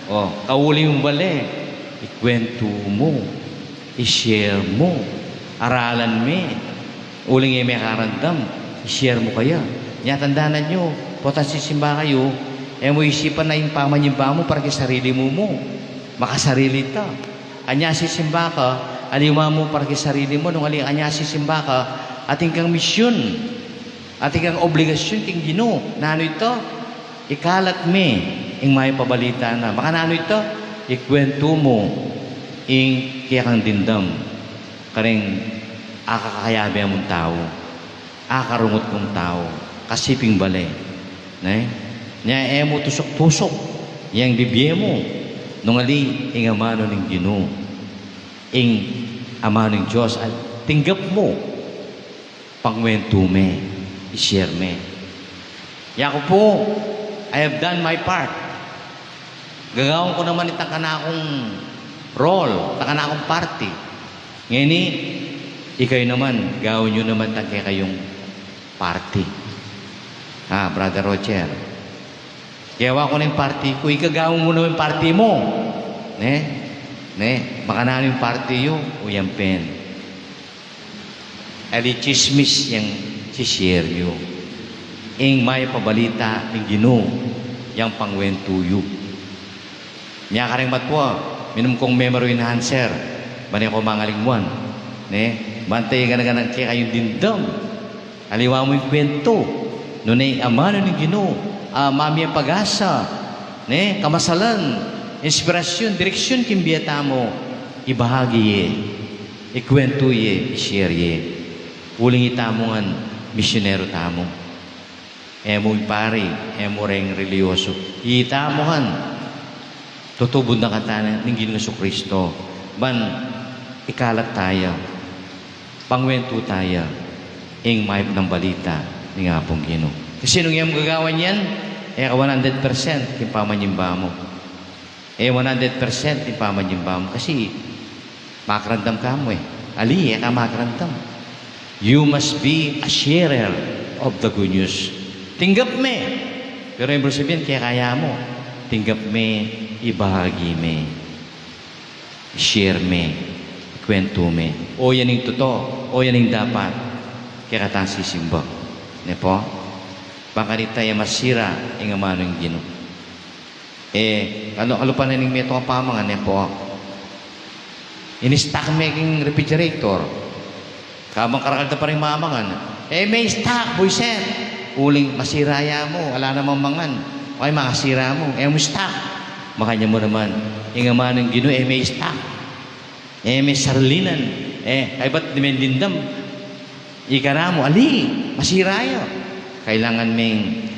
O, kauling bale, ikwentu mu, i-share mu, aralan me, uling e me karamdam, i-share mu kaya. Nya tandanan yu, potang sisimba kayu, e mu isipan na ing pamanyimba mu para king sarili mu mu. Makasarili ta. Anya sisimba ka, aliwa mu para king sarili mu, nung ali anya sisimba ka, atin kang misyun, atin kang obligasyun king Ginu. Nanu ita? Ikalat me ing mayap a balita na. Makananu ita? Ikwentu mu ing kekang dimdam kareng akakayabe mung tau. Akarungut mung tau, kasiping bale, ne? Nya e mu tusuk-tusuk yang bibie mu, nung ali ing amanu ning Ginu, ing amanu ning Dios, at tinggap mu, pangwentu me, i-share me. Yaku pu, I have done my part. Gagawan ku naman itang kanakung role, itang kanakung parti. Ngeni, ikayu naman, gawan yu naman itang kekayung parti. Ah, Brother Roger. Gewa ku na ing parti ku, ika gawan mu naman ing parti mu. Ne? Ne? Makananu ing parti yu, o yan pin. Ali chismis yang si-share yu. Ing mayap a balita ning Ginu, yang pangwentu yu. Nya kareng matua, minum kung memory enhancer, ban e ko mangalingwan, ne? Ban te gana-ganang kekayung dimdam. Aliwa mu ing kwentu, nune amanu ning Ginu, a mamie pag-asa, ne? Kamasalan, inspirasyun, direksyun king bie tamu, ibahagi ye, ikwentu ye, i-share ye. Uling itamu ngan, misyonero tamu. E mu ing pari, e mu reng relihiyoso. Itamu ngan, tutubud na katamu ning Ginu Jesucristo, ban ikalat taya, pangwentu taya, ing mayap nang balita ning Apung Ginu. Kasi nung e mu gagawan yan, e ka one hundred percent king pamanyimba mu. E one hundred percent ing pamanyimba mu kasi makaramdam ka mu e. Ali, e ka makaramdam. You must be a sharer of the good news. Tinggap me. Pero e mu sabyan kekaya mu. Tinggap me, ibahagi me, share me, kwentu me. O yan ing tutu, o yan ing dapat kekatang sisimba. Ne pu? Bang kanita e masira ing amanu ning Ginu. E, kalupa na ning metung a pamangan, e pu? In-stock me king refrigerator. Kabang karakal da pa ring mamangan, e me stock, buiset. Uling masira ya mu, ala namang mangan. O kaya makasira mu, e mu stock. Makanyan mu naman, ing amanu ning Ginu, e me stock. E me sarlinan. E, kaybat di me dimdam. Ikana mu, ali, masira ya. Kailangan meng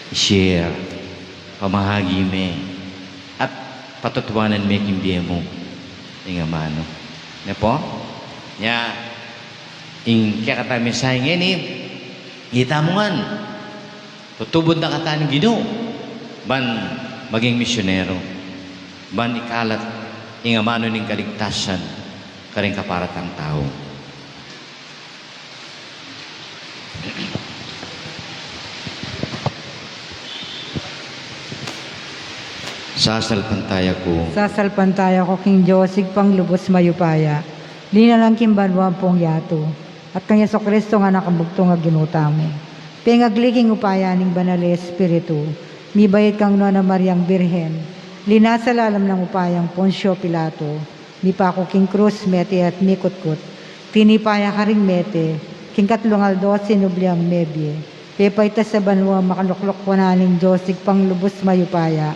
i-share, pamahagi me, at patutuanan me king bie mu ing amanu. Ne pu? Nya, ing kekatang mensahe ngeni, itamu ngan, tutubud na katamu ning Ginu, ban maging misyonero, ban ikalat ing amanu ning kaligtasan karing kaparatang tau. Sasalpantaya ku. Sasalpantaya ku king Dios, Ibpang lubus mayupaya, linalang king banua ampong yatu, at kang Jesucristo a Anak nang bugtung a Ginu tamu. Pengagli king upaya ning Banal a Espiritu, mibait kang Nuan a Mariang Birhen, linasa lalam nang upaya nang Poncio Pilato, mipaku king krus, mete at mikutkut. Tinipa ya karing mete, king katlung aldo sinubli yang mebie. Pepaitas ya banua, makalukluk wanan ning Dios Ibpang lubus mayupaya.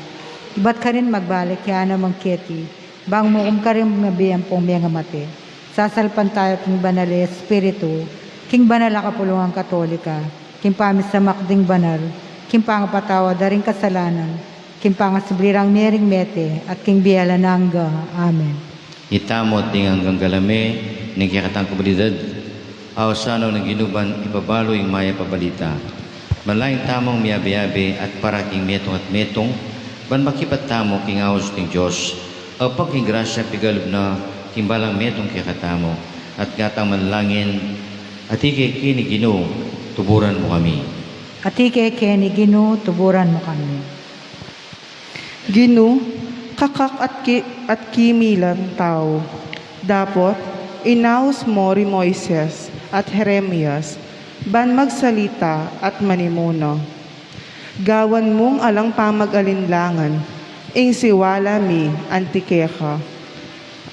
Ibat karin magbalik ya naman keti, bang mukum karing mabie ampong mengamate. Sasalpantaya ku king Banal a Espiritu, king banal a kapulungan Katolika, king pamisamak ding banal, king pangapatawad da ring kasalanan, king pangasubli rang mie ring mete, at king bie alang angga. Amen. Itamu at ding anggang galame ning kekatang komunidad, ausan na ning Ginu ban ipabalu ing mayap a balita. Manalangin tamung miyabe-yabe at para king metung at metung, ban makibat tamu king aus ning Dios, Ibpang king grasya, pigalub na king balang metung kekatamu, at ngatang manalangin, Atiu kekeni Ginu, tuburan mu kami. Atiu kekeni Ginu, tuburan mu kami. Ginu, kakak at ki-, at kimilan tau. Dapot, inaus mu ri Moises at Jeremias, ban magsalita at manimuna. Gawan mung alang pamag-alinlangan ing siwala mi anti keka.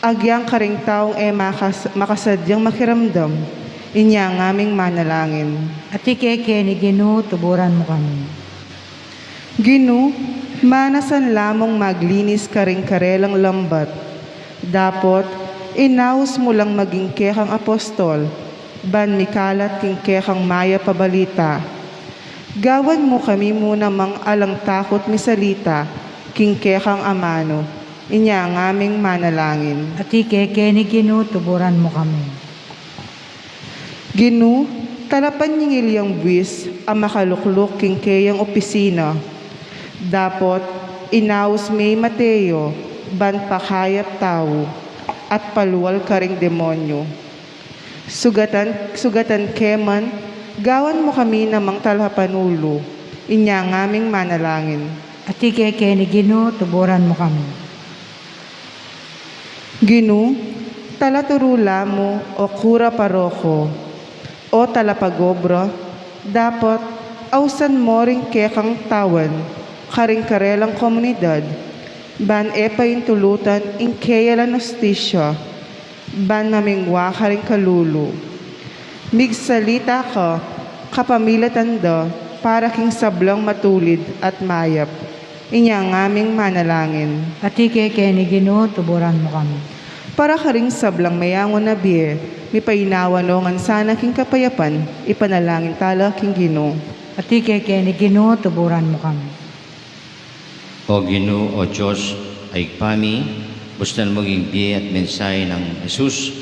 Agyang karing taung e makas-, makasadyang makiramdam, inya ngaming manalangin. Atiu kekeni Ginu, tuburan mu kami. Ginu, manasan la mung maglinis karing karelang lambat. Dapot, inaus mu lang maging kekang apostol, ban mikalat king kekang mayap a balita. Gawan mu kami mu namang alang takut misalita king kekang amanu, inya ngaming manalangin. Atiu kekeni Ginu, tuburan mu kami. Ginu, talapan ning ilyang buis a makalukluk king keyang opisina. Dapot, inaus me i Mateo, ban pakayap tau, at palual karing demonyu. Sugatan, sugatan ke man, gawan mu kami namang talapanulu, inya ngaming manalangin. Atiu kekeni Ginu, tuburan mu kami. Ginu, talaturu la mu, o kura paroko, o talapagobra, Dapot ausan mo ring kekang tawan karing karelang komunidad, ban e paintulutan ing keya lang hustisya, ban mamingwa karing kalulu. Migsalita ka kapamilatan da para king sablang matulid at mayap. Inya ngaming manalangin. Atiu ke keni Ginu, tuburan mu kami. Para karing sablang mayangu na bie, mipainawa no ngan sana king kapayapan, ipanalangin tala king Ginu. Atiu ke keni Ginu, tuburan mu kami. O Ginu, o Dios a Ibpa mi, bustan mu ing bie at mensahe nang Jesus,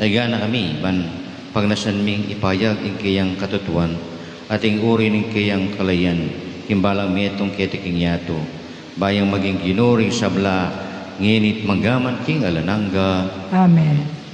ayga na kami ban pagnasan ming ipayag ing keyang katutuan at ing uri ning keyang kalayan king balang metung keti king yatu. Ba yang maging Ginu ring sabla, ngeni't manggaman king alang angga. Amen.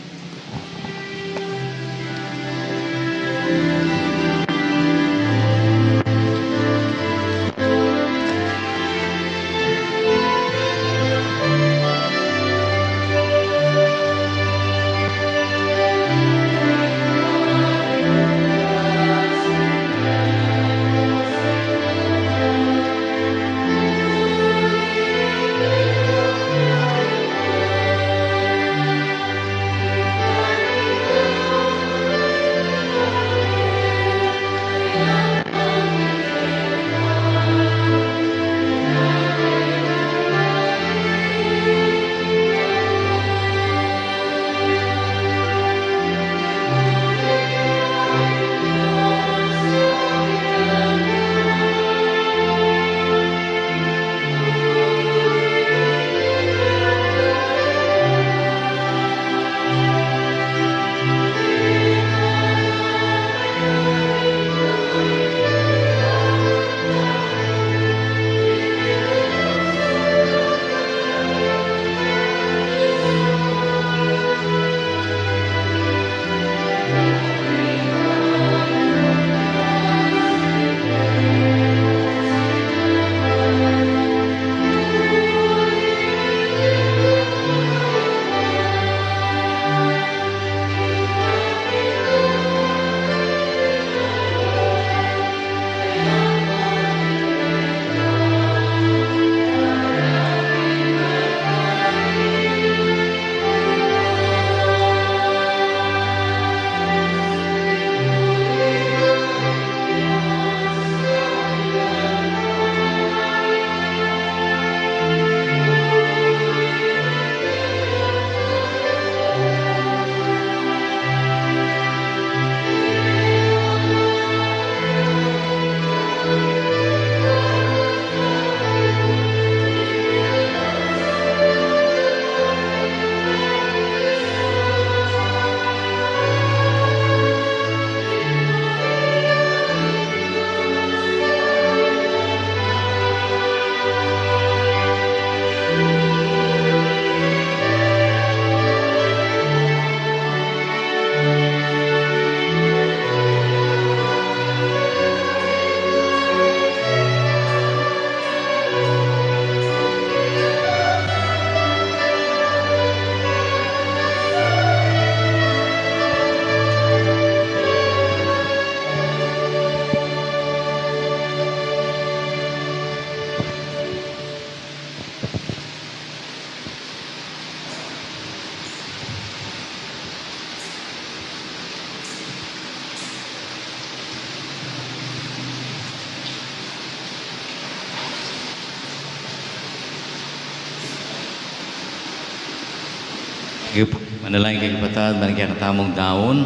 Sige po, manalangin kayu, kapatad, ban king kekatamung daun,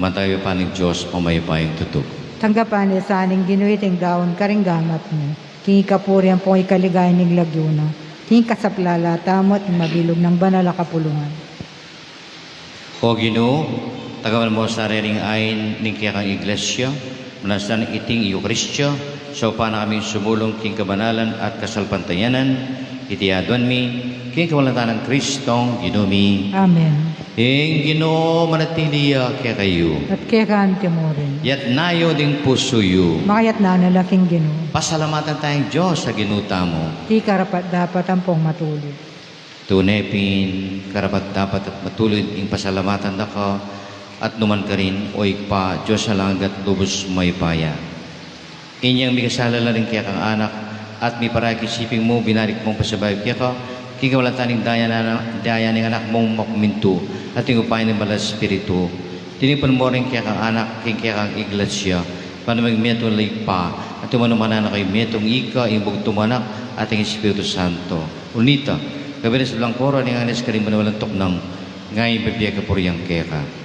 matayu pa ning Dios a mayupayang tutu. Tanggapan na sa ning Ginu iting daun karing gamat mu, king ikapuri ampong ikaligaya ning lagyu na, king ikasaplala tamu at ning mabilug nang banal a kapulungan. O Ginu, tanggapan mu sa reng ain ning kekang Iglesia, manasan iting Eukaristia, saupan na kaming sumulung king kabanalan at kasalpantayanan, iti aduan mi, king kapamilatan nang Kristong Ginu mi. Amen. Ing Ginu manatili ya kekayu. At keka anti mu rin. Yatna yu ding pusu yu. Makayatna na la king Ginu. Pasalamatan taya ing Dios a Ginu tamu. Iti karapat-dapat ampong matulid. Tune pin karapat-dapat at matulid ing pasalamatan da ka, at nukarin man, o Ibpa, Dios a alang angga at lubus mayupaya. Inyang mikasala la ring kekang anak, at miparake king siping mu, binalik mung pasabayu keka, king kabalatan ning daya na, daya ning anak mung mapamintu, at king upaya ning Banal a Espiritu. Tinipun mu ring kekang anak, king kekang iglesia, ban maging metung la Ibpa, at tumanung manana kaya metung ika, ing bugtung mung anak, at ing Espiritu Santo. Ulita, kayabe ning sablang koro, ning anes karing banal a tuknang, ngeni at kapilan kapurian keka.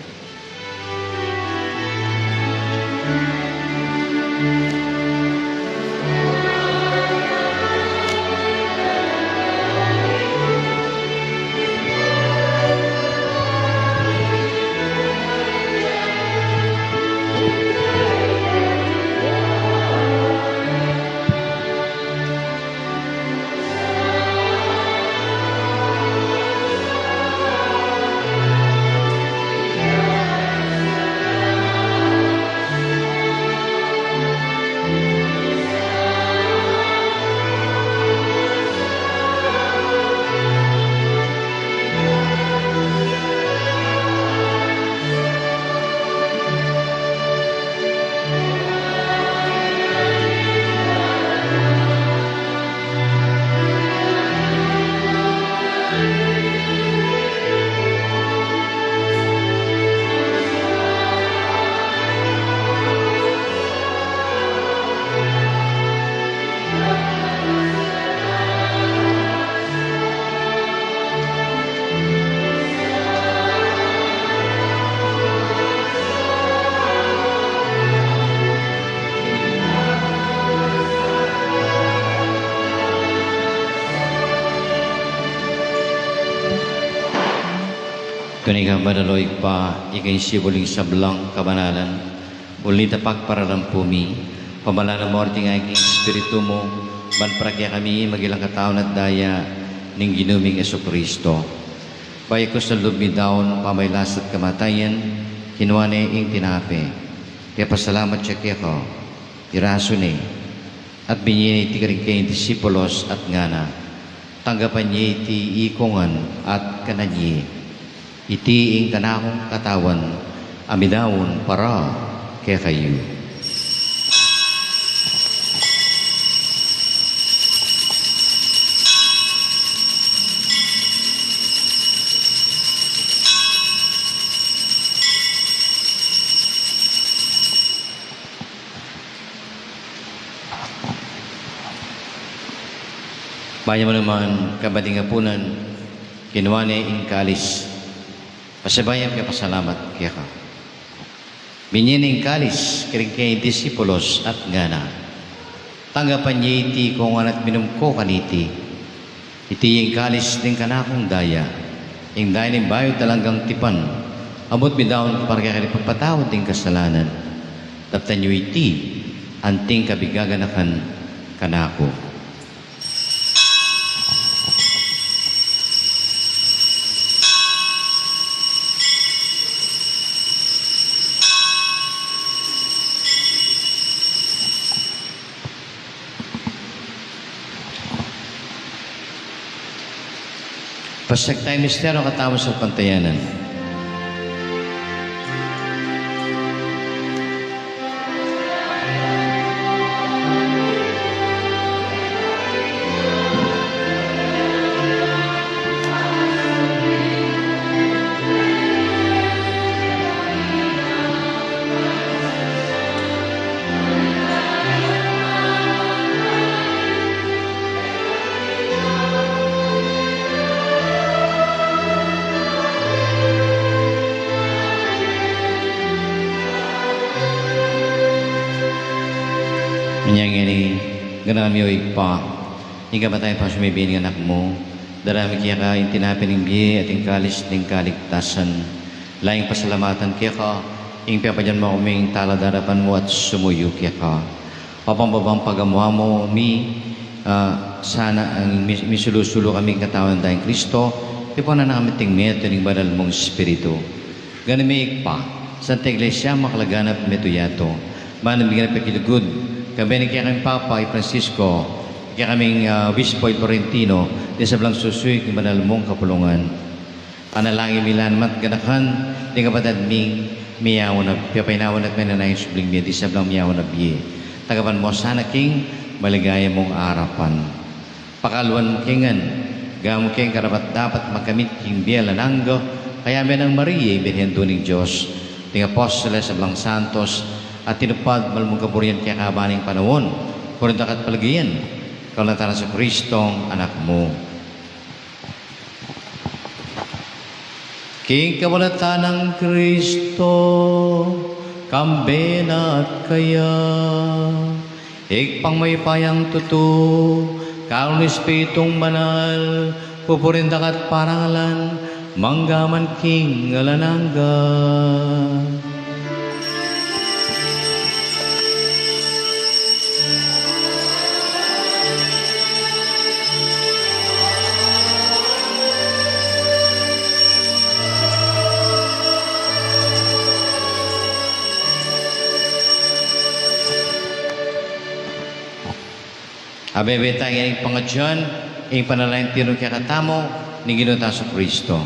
Tune kang banal, o Ibpa, ika ing sibul ning sablang kabanalan. Ulita pagparalan pu mi, pamalanan mu ring ain king Espiritu mu, ban para kekami maging lang katawan at daya ning Ginu ming Jesucristo. Bayu kusang lub mi daun, pamagkasakit at kamatayan, kinua ne ing tinape. Pepasalamat ya keka, pirasu ne, at binie ne iti karing kayang disipulos at ngana: Tanggapan ye iti ikong ngan at kanan ye. Iti ing kanakung katawan a midaun para kekayu. Bayu mu naman kabating apunan, kinua ne ing kalis, pasibayu ya pepasalamat keka. Binie ne ing kalis karing kayang disipulos at ngana: Tanggapan ye iti ikong ngan at minum ko kaniti. Iti ing kalis ning kanakung daya, ing daya ning bayu at alang anggang tipan, a buut midaun para kekayu king pagpatawad ning kasalanan. Daptan yu iti anting kabigaganakan kanaku. Pasyag taya ing misteryu ning katawan ning salpantayanan. Inya ngeni, ganaka mi, o Ibpa, ing kamatayan at pasumayban ning Anak mu, darayan mi keka ing tinape ning bie at ing kalis ning kaligtasan. Lalu ming pasalamatan keka ing pepadyang mu kaming talad king arapan mu at sumuyu keka. Papakumbaba mu ing pagamu-amu mi, ah, sana ing mi-, misulu-sulu kami king katawan at daya nang Kristo, tipunan na kami king metung ning Banal mung Espiritu. Gani mi, Ibpa, Santa Iglesia mu a kalaganap, metung ya to. Ban migyan ning pakilugud, kayabe ning kekaming Papa i Francisco, kekaming, ah, Obispo i Florentino, ding sablang susuyu king banal mung kapulungan. Panalangin mi la naman at ganakan ding kapatad ming miyaun a, piyapainawa na at maninaya king subling mie ding sablang miyaun a bie. Tanggapan mu sana king maligaya mung arapan. Pakaluan mu kami ngan, gawan mu kaming karapat-dapat magkamit king bie alang angga, kayabe nang Maria, Birhen Indu ning Dios, ding apostoles, sablang santos, a tinupad malmung kaburian kekaban ning panaun, kurinda kat palagian, kaulatan nang Jesucristong Anak mu. King kaulatan nang Kristo, kambe na at kaya, Ibpang mayupayang tutu, kaulung Espiritung Banal, pupurian da ka at parangalan, mangga man king alang angga. Abebe taya ing pangadyan, ing panalangin tinuru kekatamu ning Ginu tang Jesucristo.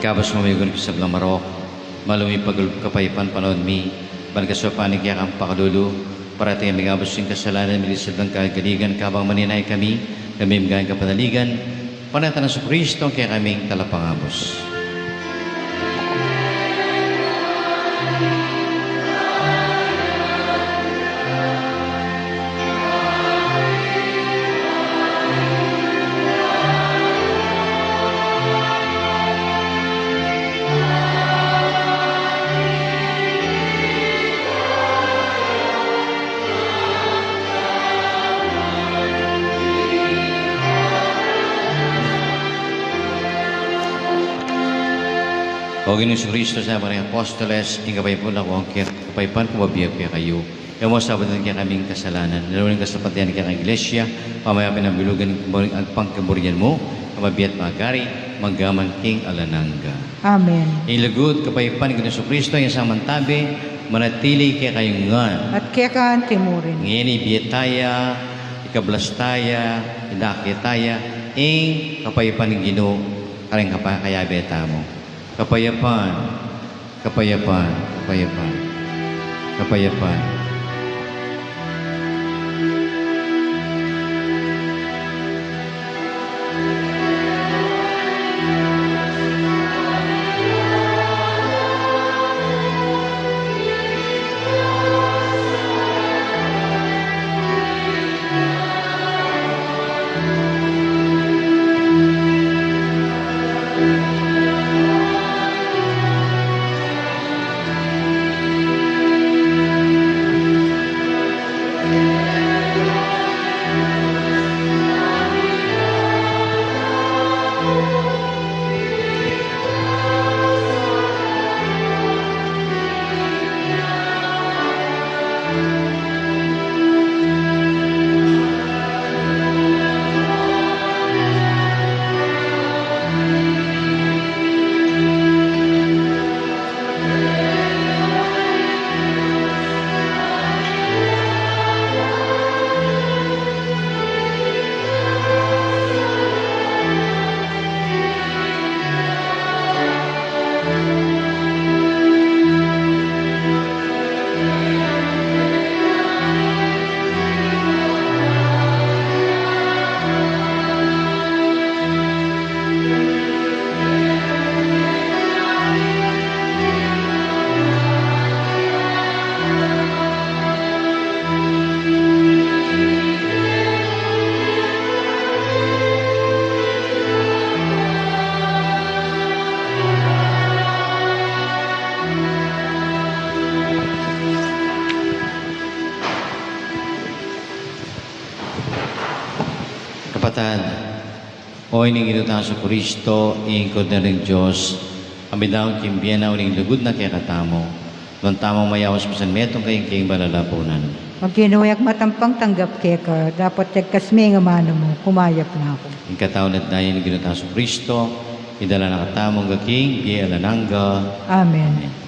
Ikabus mu, Ginu, king sablang marok, malugud ming pagkalub, kapayapan panaun mi, ban kasaupan ning kekang pakalulu, parati ming ikabus ing kasalanan mi, king sablang kagaligan, kabang maninaya kami, kami ming kapanaligan, panatag nang Jesucristo, kekaming talapangabus. O Ginu Jesucristo, sabi mu karing apostoles, ing kapayapan ku laku kekayu, kapayapan ku ibie ku kekayu. E mu sabyan ing kekaming kasalanan, lalu na ing kasalpantayanan ning kekang Iglesia, pamayapin at bilugan ning pangkaburian mu, a mabie at magari, mangga man king alang angga. Amen. Ing lugud, kapayapan ning Ginu Jesucristo, ing asaman tabi, manatili kekayu ngan. At keka naman murin. Ngeni ibie taya, ikablas taya, idake taya, ing kapayapan ning Ginu, karing kapa-, kayabe tamu. Kapayapan, kapayapan, kapayapan, kapayapan. O ini ing Ginu tang Jesucristo, ing Kordero ning Dios, a midaun king bie na uling lugud na kekatamu. Nuan tamung mayaus misan metung kaya king balalapunan. O Ginu, e ku matampang tanggap keka, dapot yagkas me ing amanu mu, kumayap na ku. Ing katawan at daya ning Ginu tang Jesucristo, idala na katamu angga king bie alang angga. Amen. Amen.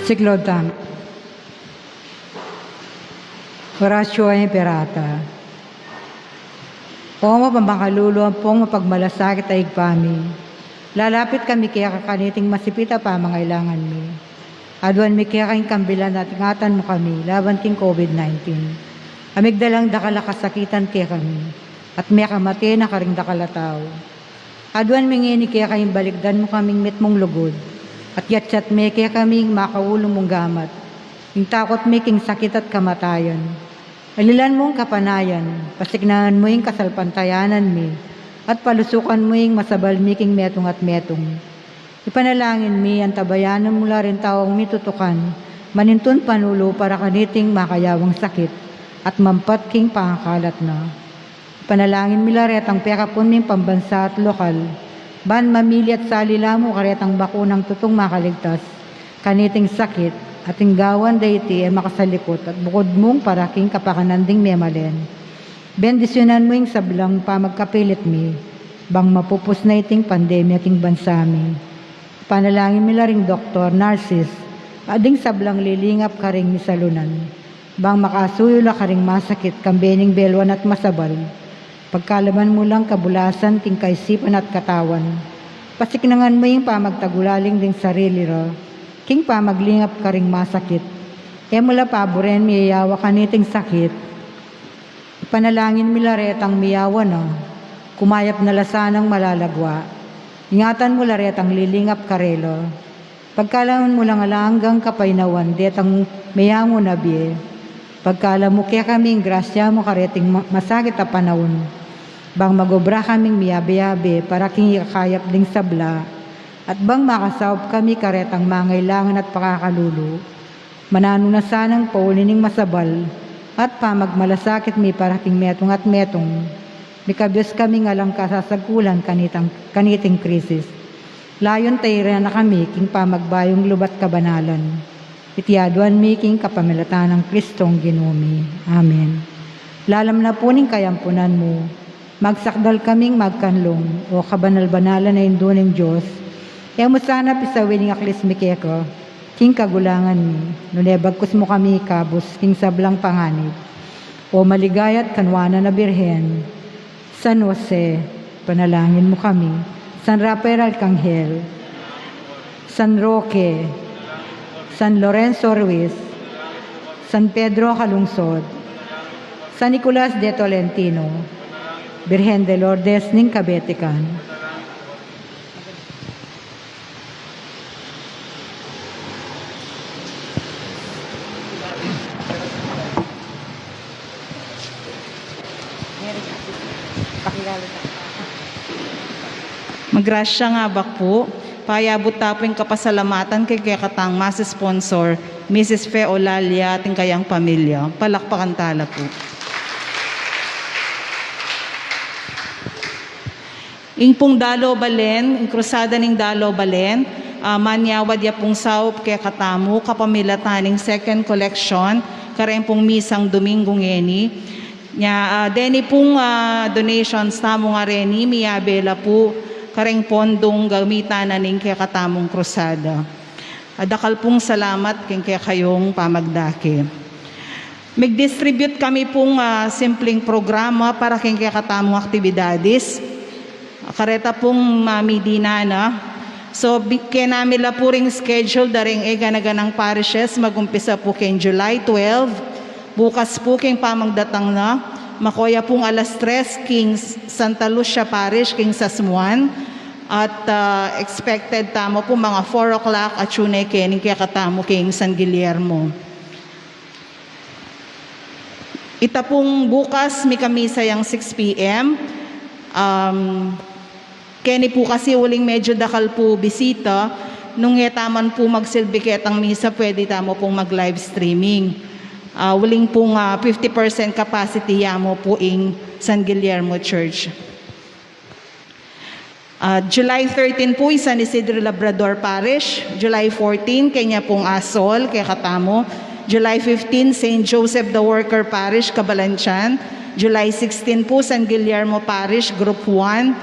Siklaud tamu. Oratio Imperata. O mapamakalulu ampong mapagmalasakit a Ibpa mi, Lalapit kami keka kaniting masipit a pamangailangan mi. Aduan mi keka ing kambilan at ingatan mu kami laban king COVID nineteen. Amigdalang dakal a kasakitan kekami, at mekamate na karing dakal a tau. Aduan mi ngeni keka ing balikdan mu kaming mitmung lugud, at yatsat me kekami ing makaulu mung gamat, ing takut mi king sakit at kamatayan. Alilan mung kapanayan, pasiknangan mu ing kasalpantayanan mi, at palusukan mu ing masabal mi king metung at metung. Ipanalangin mi, antabayanan mu la ring taung mitutukan, manintun panulu para kaniting makayawang sakit, at mampat king pangakalat na. Ipanalangin mi la retang pekapun ming pambansa at lokal, ban mamili at sali la mu karetang bakunang tutung makaligtas kaniting sakit, at ing gawan da iti e makasalikut at bukud mung para king kapakanan ding memalen. Bendisyunan mu ing sablang pamagkapilit mi, bang mapupus na iting pandemya king bansa mi. Panalangin mi la ring doktor, nurses, at ding sablang lilingap karing misalunan, bang makasuyu la karing masakit, kambe ning belwan at masabal. Pagkalaman mu lang kabulasan king kaisipan at katawan. Pasiknangan mu ing pamagtagulaling ding sarili ra king pamaglingap karing masakit. E mu la paburen miyayawa kaniting sakit. Ipanalangin mi la retang miyawa na, kumayap na la sanang malalagwa. Ingatan mu la retang lilingap karela. Pagkaluban mu lang alang anggang kapaynawan detang meyangu na bie. Pagkalub mu kekami ing grasya mu kareting ma-, masakit a panaun, bang magobra kaming miyabe-yabe para king ikakayap ding sabla, at bang makasaup kami karetang mangailangan at pakakalulu. Mananu na sanang pauli ning masabal at pamagmalasakit mi para king metung at metung. Mikabius kaming alang kasasagkulan kanitang, kaniting krisis. Layun tairan na kami king pamagbayung lub at kabanalan. Iti aduan mi king kapamilatan nang Kristong Ginu mi. Amen. Lalam na pu ning kayampunan mu, magsakdal kaming magkanlung, o kabanal-banalan a Indu ning Dios. E mu sana pisawid ing aklis mi keka king kagulangan mi, nune bagkus mu kami ikabus king sablang panganib. O maligaya at kanuanan a Birhen, San Jose, panalangin mu kami. San Rafael Arcangel, San Roque, San Lorenzo Ruiz, San Pedro Calungsod, San Nicolas de Tolentino, Birhen de Lourdes ning Kabetikan. Magrasya nga abak pu, payabut ta pu ing kapasalamatan keng kekatang mass sponsor, Missus Fe Olalia, at ing kayang pamilya. Palakpakan ta la pu. Ing pung Dalo Balen, ing Krusada ning Dalo Balen, ah, manyawad ya pung saup kekatamu, kapamilatan ning second collection, kareng pung misang Domingo ngeni. Nya, ah, deni pung, ah, donations tamu ngareni, miyabe la pu, kareng pondung gamitan na ning kekatamung Krusada. Ah, dakal pung salamat keng kekayung pamagdake. Mig-distribute kami pung, ah, simpleng programa para keng kekatamung aktibidades. Kareta pung mamidinan na. So, bi-, kenami la pu ring schedule da ring e gana-ganang parishes, magumpisa pu keng July twelve, bukas pu keng pamagdatang na, makoya pung alas tres keng Santa Lucia Parish, keng Sasmuan, at, ah, expected tamu pu mga four o'clock, atiu ne keng kekatamu keng San Guillermo. Ita pung bukas, mikamisa yang six P M. Um, keni pu kasi uling medyo dakal pu bisita, nung e taman pu magsilbi ketang misa, pwede tamu pung mag-live streaming. Ah, uling pung, ah, fifty percent capacity ya mu pu ing San Guillermo Church. Ah, July thirteen pu, ing San Isidro Labrador Parish. July fourteen, keni pung Asol, kekatamu. July fifteen, Saint Joseph the Worker Parish, Cabalantian. July sixteen pu, San Guillermo Parish, Group one.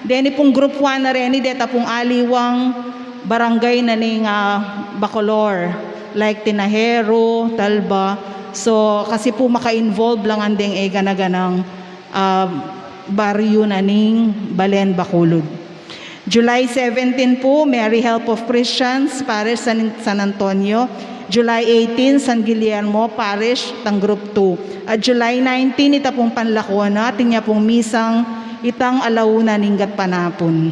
Deni pung Group one na reni, deta pung aliwang barangay na ning, ah, Bacolor, like Tinajero, Talba. So, kasi pu maka-involve la ngan deng e gana-ganang ah, baryu na ning Balen, Bacolod. July seventeen po, Mary Help of Christians, Parish San, San Antonio. July eighteen, San Guillermo, Parish, tang Group two. At July nineteen, ita pong panlako na, atin ya pong misang itang ala una ning gatpanapun.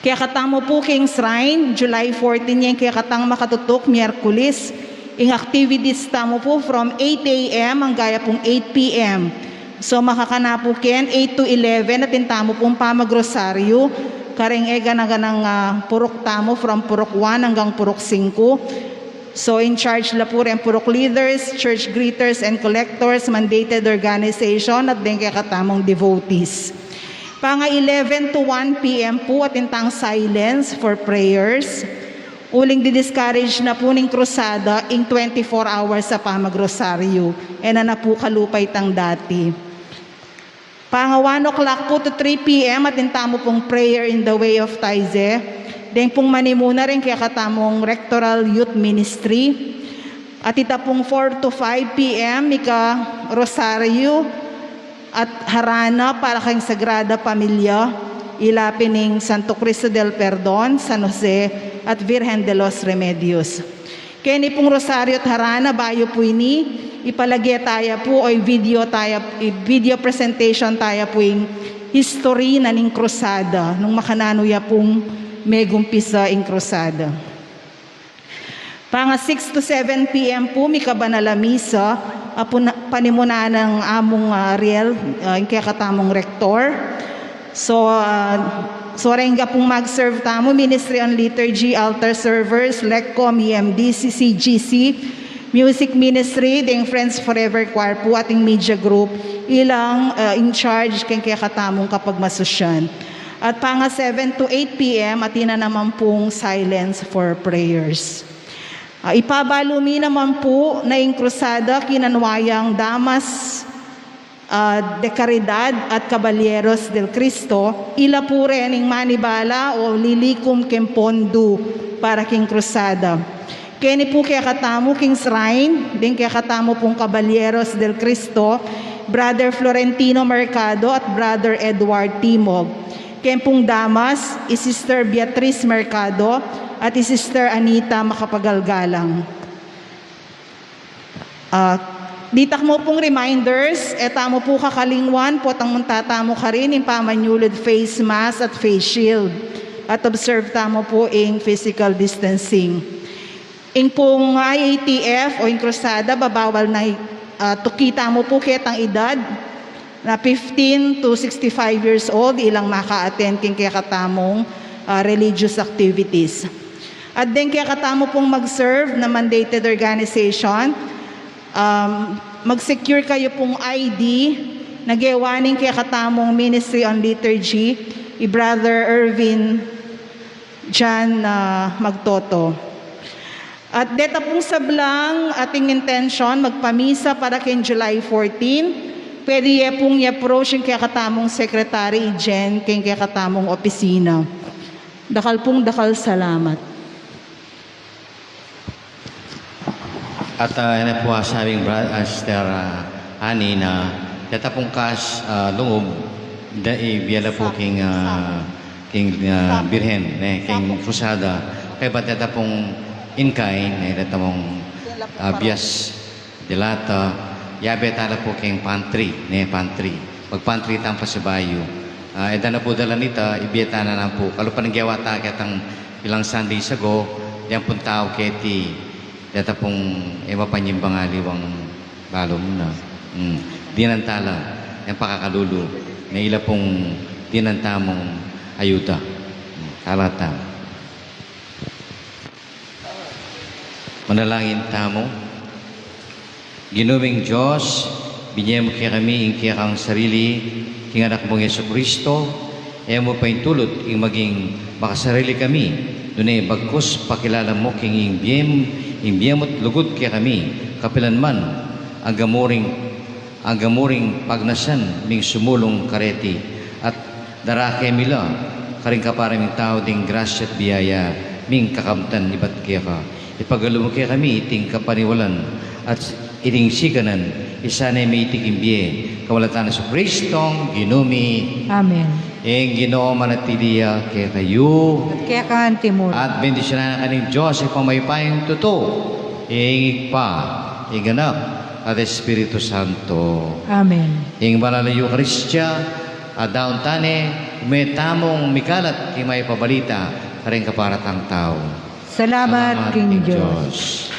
Kekatamu po king shrine, July fourteen, ing kekatang makatutuk, Miyerkules. Ing activities tamu po from eight a.m. angga ya pong eight p.m. So, makakana po ken eight to eleven, atin tamu pong pamagrosaryo. Kareng e gana-ganang, ah, purok tamu, from purok one anggang purok singko. So, in charge la po reng purok leaders, church greeters and collectors, mandated organization, at deng kekatamung devotees. Panga eleven to one p.m. po, atin tang silence for prayers. Uling di-discourage na po ning krusada ing twenty-four hours a pamagrosaryo. E na na po kalupa itang dati. Panga one o'clock po to three p.m. atin tamu pong prayer in the way of tithe. Deng pong manimuna reng kekatamung Rectoral Youth Ministry. At ita pong four to five p.m. mika rosaryo at harana para keng Sagrada Familia, ila pin ing Santo Cristo del Perdon, San Jose, at Virgen de los Remedios. Keni pong rosaryo at harana, bayu po ini, ipalage taya po o i-video taya, i-video presentation taya po ing history na ning krusada, nung makananu ya pong megumpisa ing krusada. Panga six to seven p.m. po, mika banal a misa, a puna-, panimunan nang Among, ah, Ariel, ah, ing kekatamung rektor. So, ah, so, reng ga pong mag-serve tamu, Ministry on Liturgy, altar servers, LECCOM, E M D C, C G C, Music Ministry, deng Friends Forever Choir po, ating media group, ilang, ah, in charge keng kekatamung kapagmasusyan. At panga seven to eight p.m., atin na naman pong silence for prayers. Ah, ipabalu mi naman po na ing krusada kinanwa yang Damas, ah, de Caridad at Caballeros del Cristo, ila po rin ing manibala o lilikum keng pondu para king krusada. Keni po kekatamu king shrine, deng kekatamu pong Caballeros del Cristo, Brother Florentino Mercado at Brother Edward Timog. Keng pong Damas, i Sister Beatriz Mercado at i Sister Anita Macapagal-Galang. Ah, ditak mu pong reminders, e tamu po kakalingwan, potang munta tamu karin ing pamanyulud face mask at face shield. At observe tamu po ing physical distancing. Ing pong I A T F o ing krusada, babawal na, ah, tuki tamu po ketang edad na fifteen to sixty-five years old, ilang maka-attend king kekatamung, ah, religious activities. At deng kekatamu pong mag-serve na mandated organization, um, mag-secure kayu pong I D na gewa ning kekatamung Ministry on Liturgy, i Brother Erwin John, ah, Magtoto. At deta pong sablang ating intention, magpamisa para keng July fourteen, pwede ye pong i-approach ing kekatamung secretary, i Jen, keng kekatamung opisina. Dakal pong dakal salamat. At, ah, yan na po, ah, sabing Bra-, ah, Sister, ah, Annie, na deta pong kas, ah, lungub, da, ibie la po king, ah, king, ah, Birhen, ne, king Krusada. Kaybat deta pong in kind, ne, deta pong, ah, bias de lata, yabe ta la po king pantry, ne, pantry. Mag-pantry tang pasibayu. Ah, e da na po dalan ita, ibie ta na naman po. Kalupa ning gewa ta ketang ilang Sunday ago, dinan pung tau keti, deta pung e mapanyimbang aliwang balum na. Hmm. Dinan ta la, yang pakakalulu, na ila pung dinan tamung ayuda. Hmm. Kalata. Manalangin tamu. Ginu ming Dios, binie mu kekami ing kekang sarili, king Anak mung Jesucristo, e mu paintulut ing maging makasarili kami, nune bagkus pakilala mu king ing bie, ing bie mu't lugud kekami, kapilan man, angga mu ring, angga mu ring pagnasan ming sumulung kareti, at darake mi la, karing kapara ming tau ding grasya at biyaya ming kakamtan ibat keka. Ipagkalub mu kekami iting kapaniwalan at iting sikanan, isanay mi iti king bie, kapilan nang Jesucristong Ginu mi. Amen. Ing Ginu manatili ya kekayu. At keka naman. At bendisyunan na kayu ning Dios, Ibpang mayupayang tutu, ing Ibpa, ing Anak, at Espiritu Santo. Amen. Ing banal a Eukaristia, adaun tane, ume tamung mikalat king mayap a balita karing kaparatang tau. Salamat king Dios.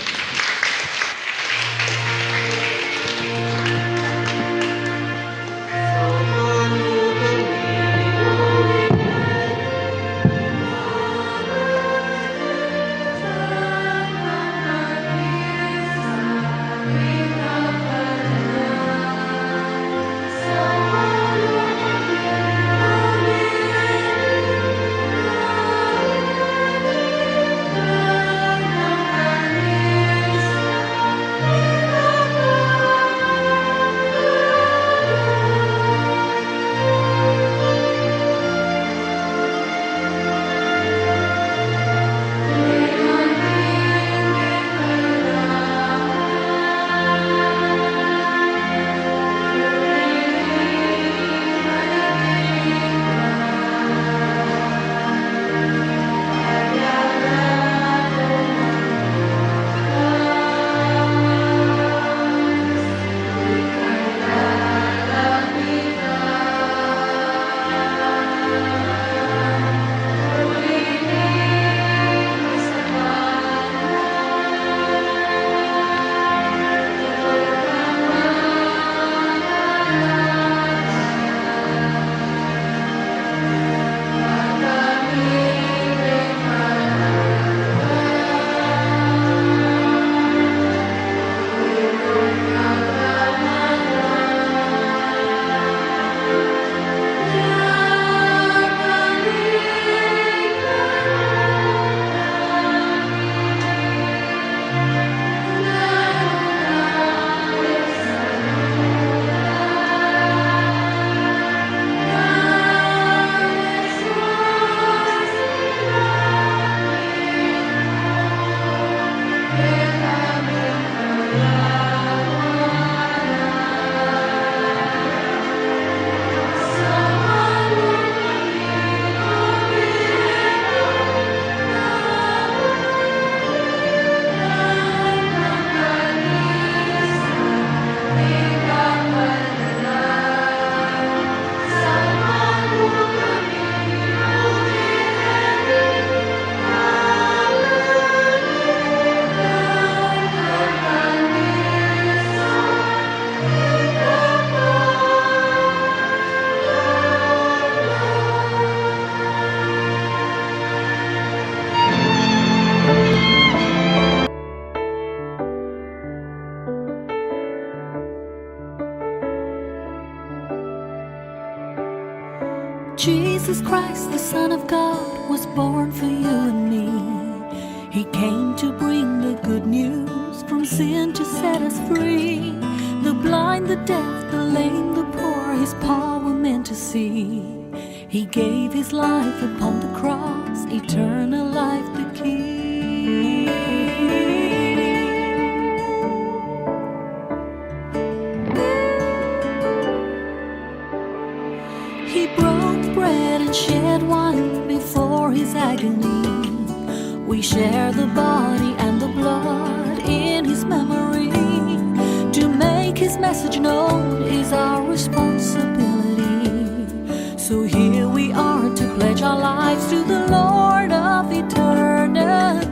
Jesus Christ, the Son of God, was born for you and me. He came to bring the good news, from sin to set us free. The blind, the deaf, the lame, the poor, his power meant to see. He gave his life upon the cross, eternal life the King. He broke bread and shed wine before his agony. We share the body and the blood in his memory. To make his message known is our responsibility. So here we are to pledge our lives to the Lord of eternity.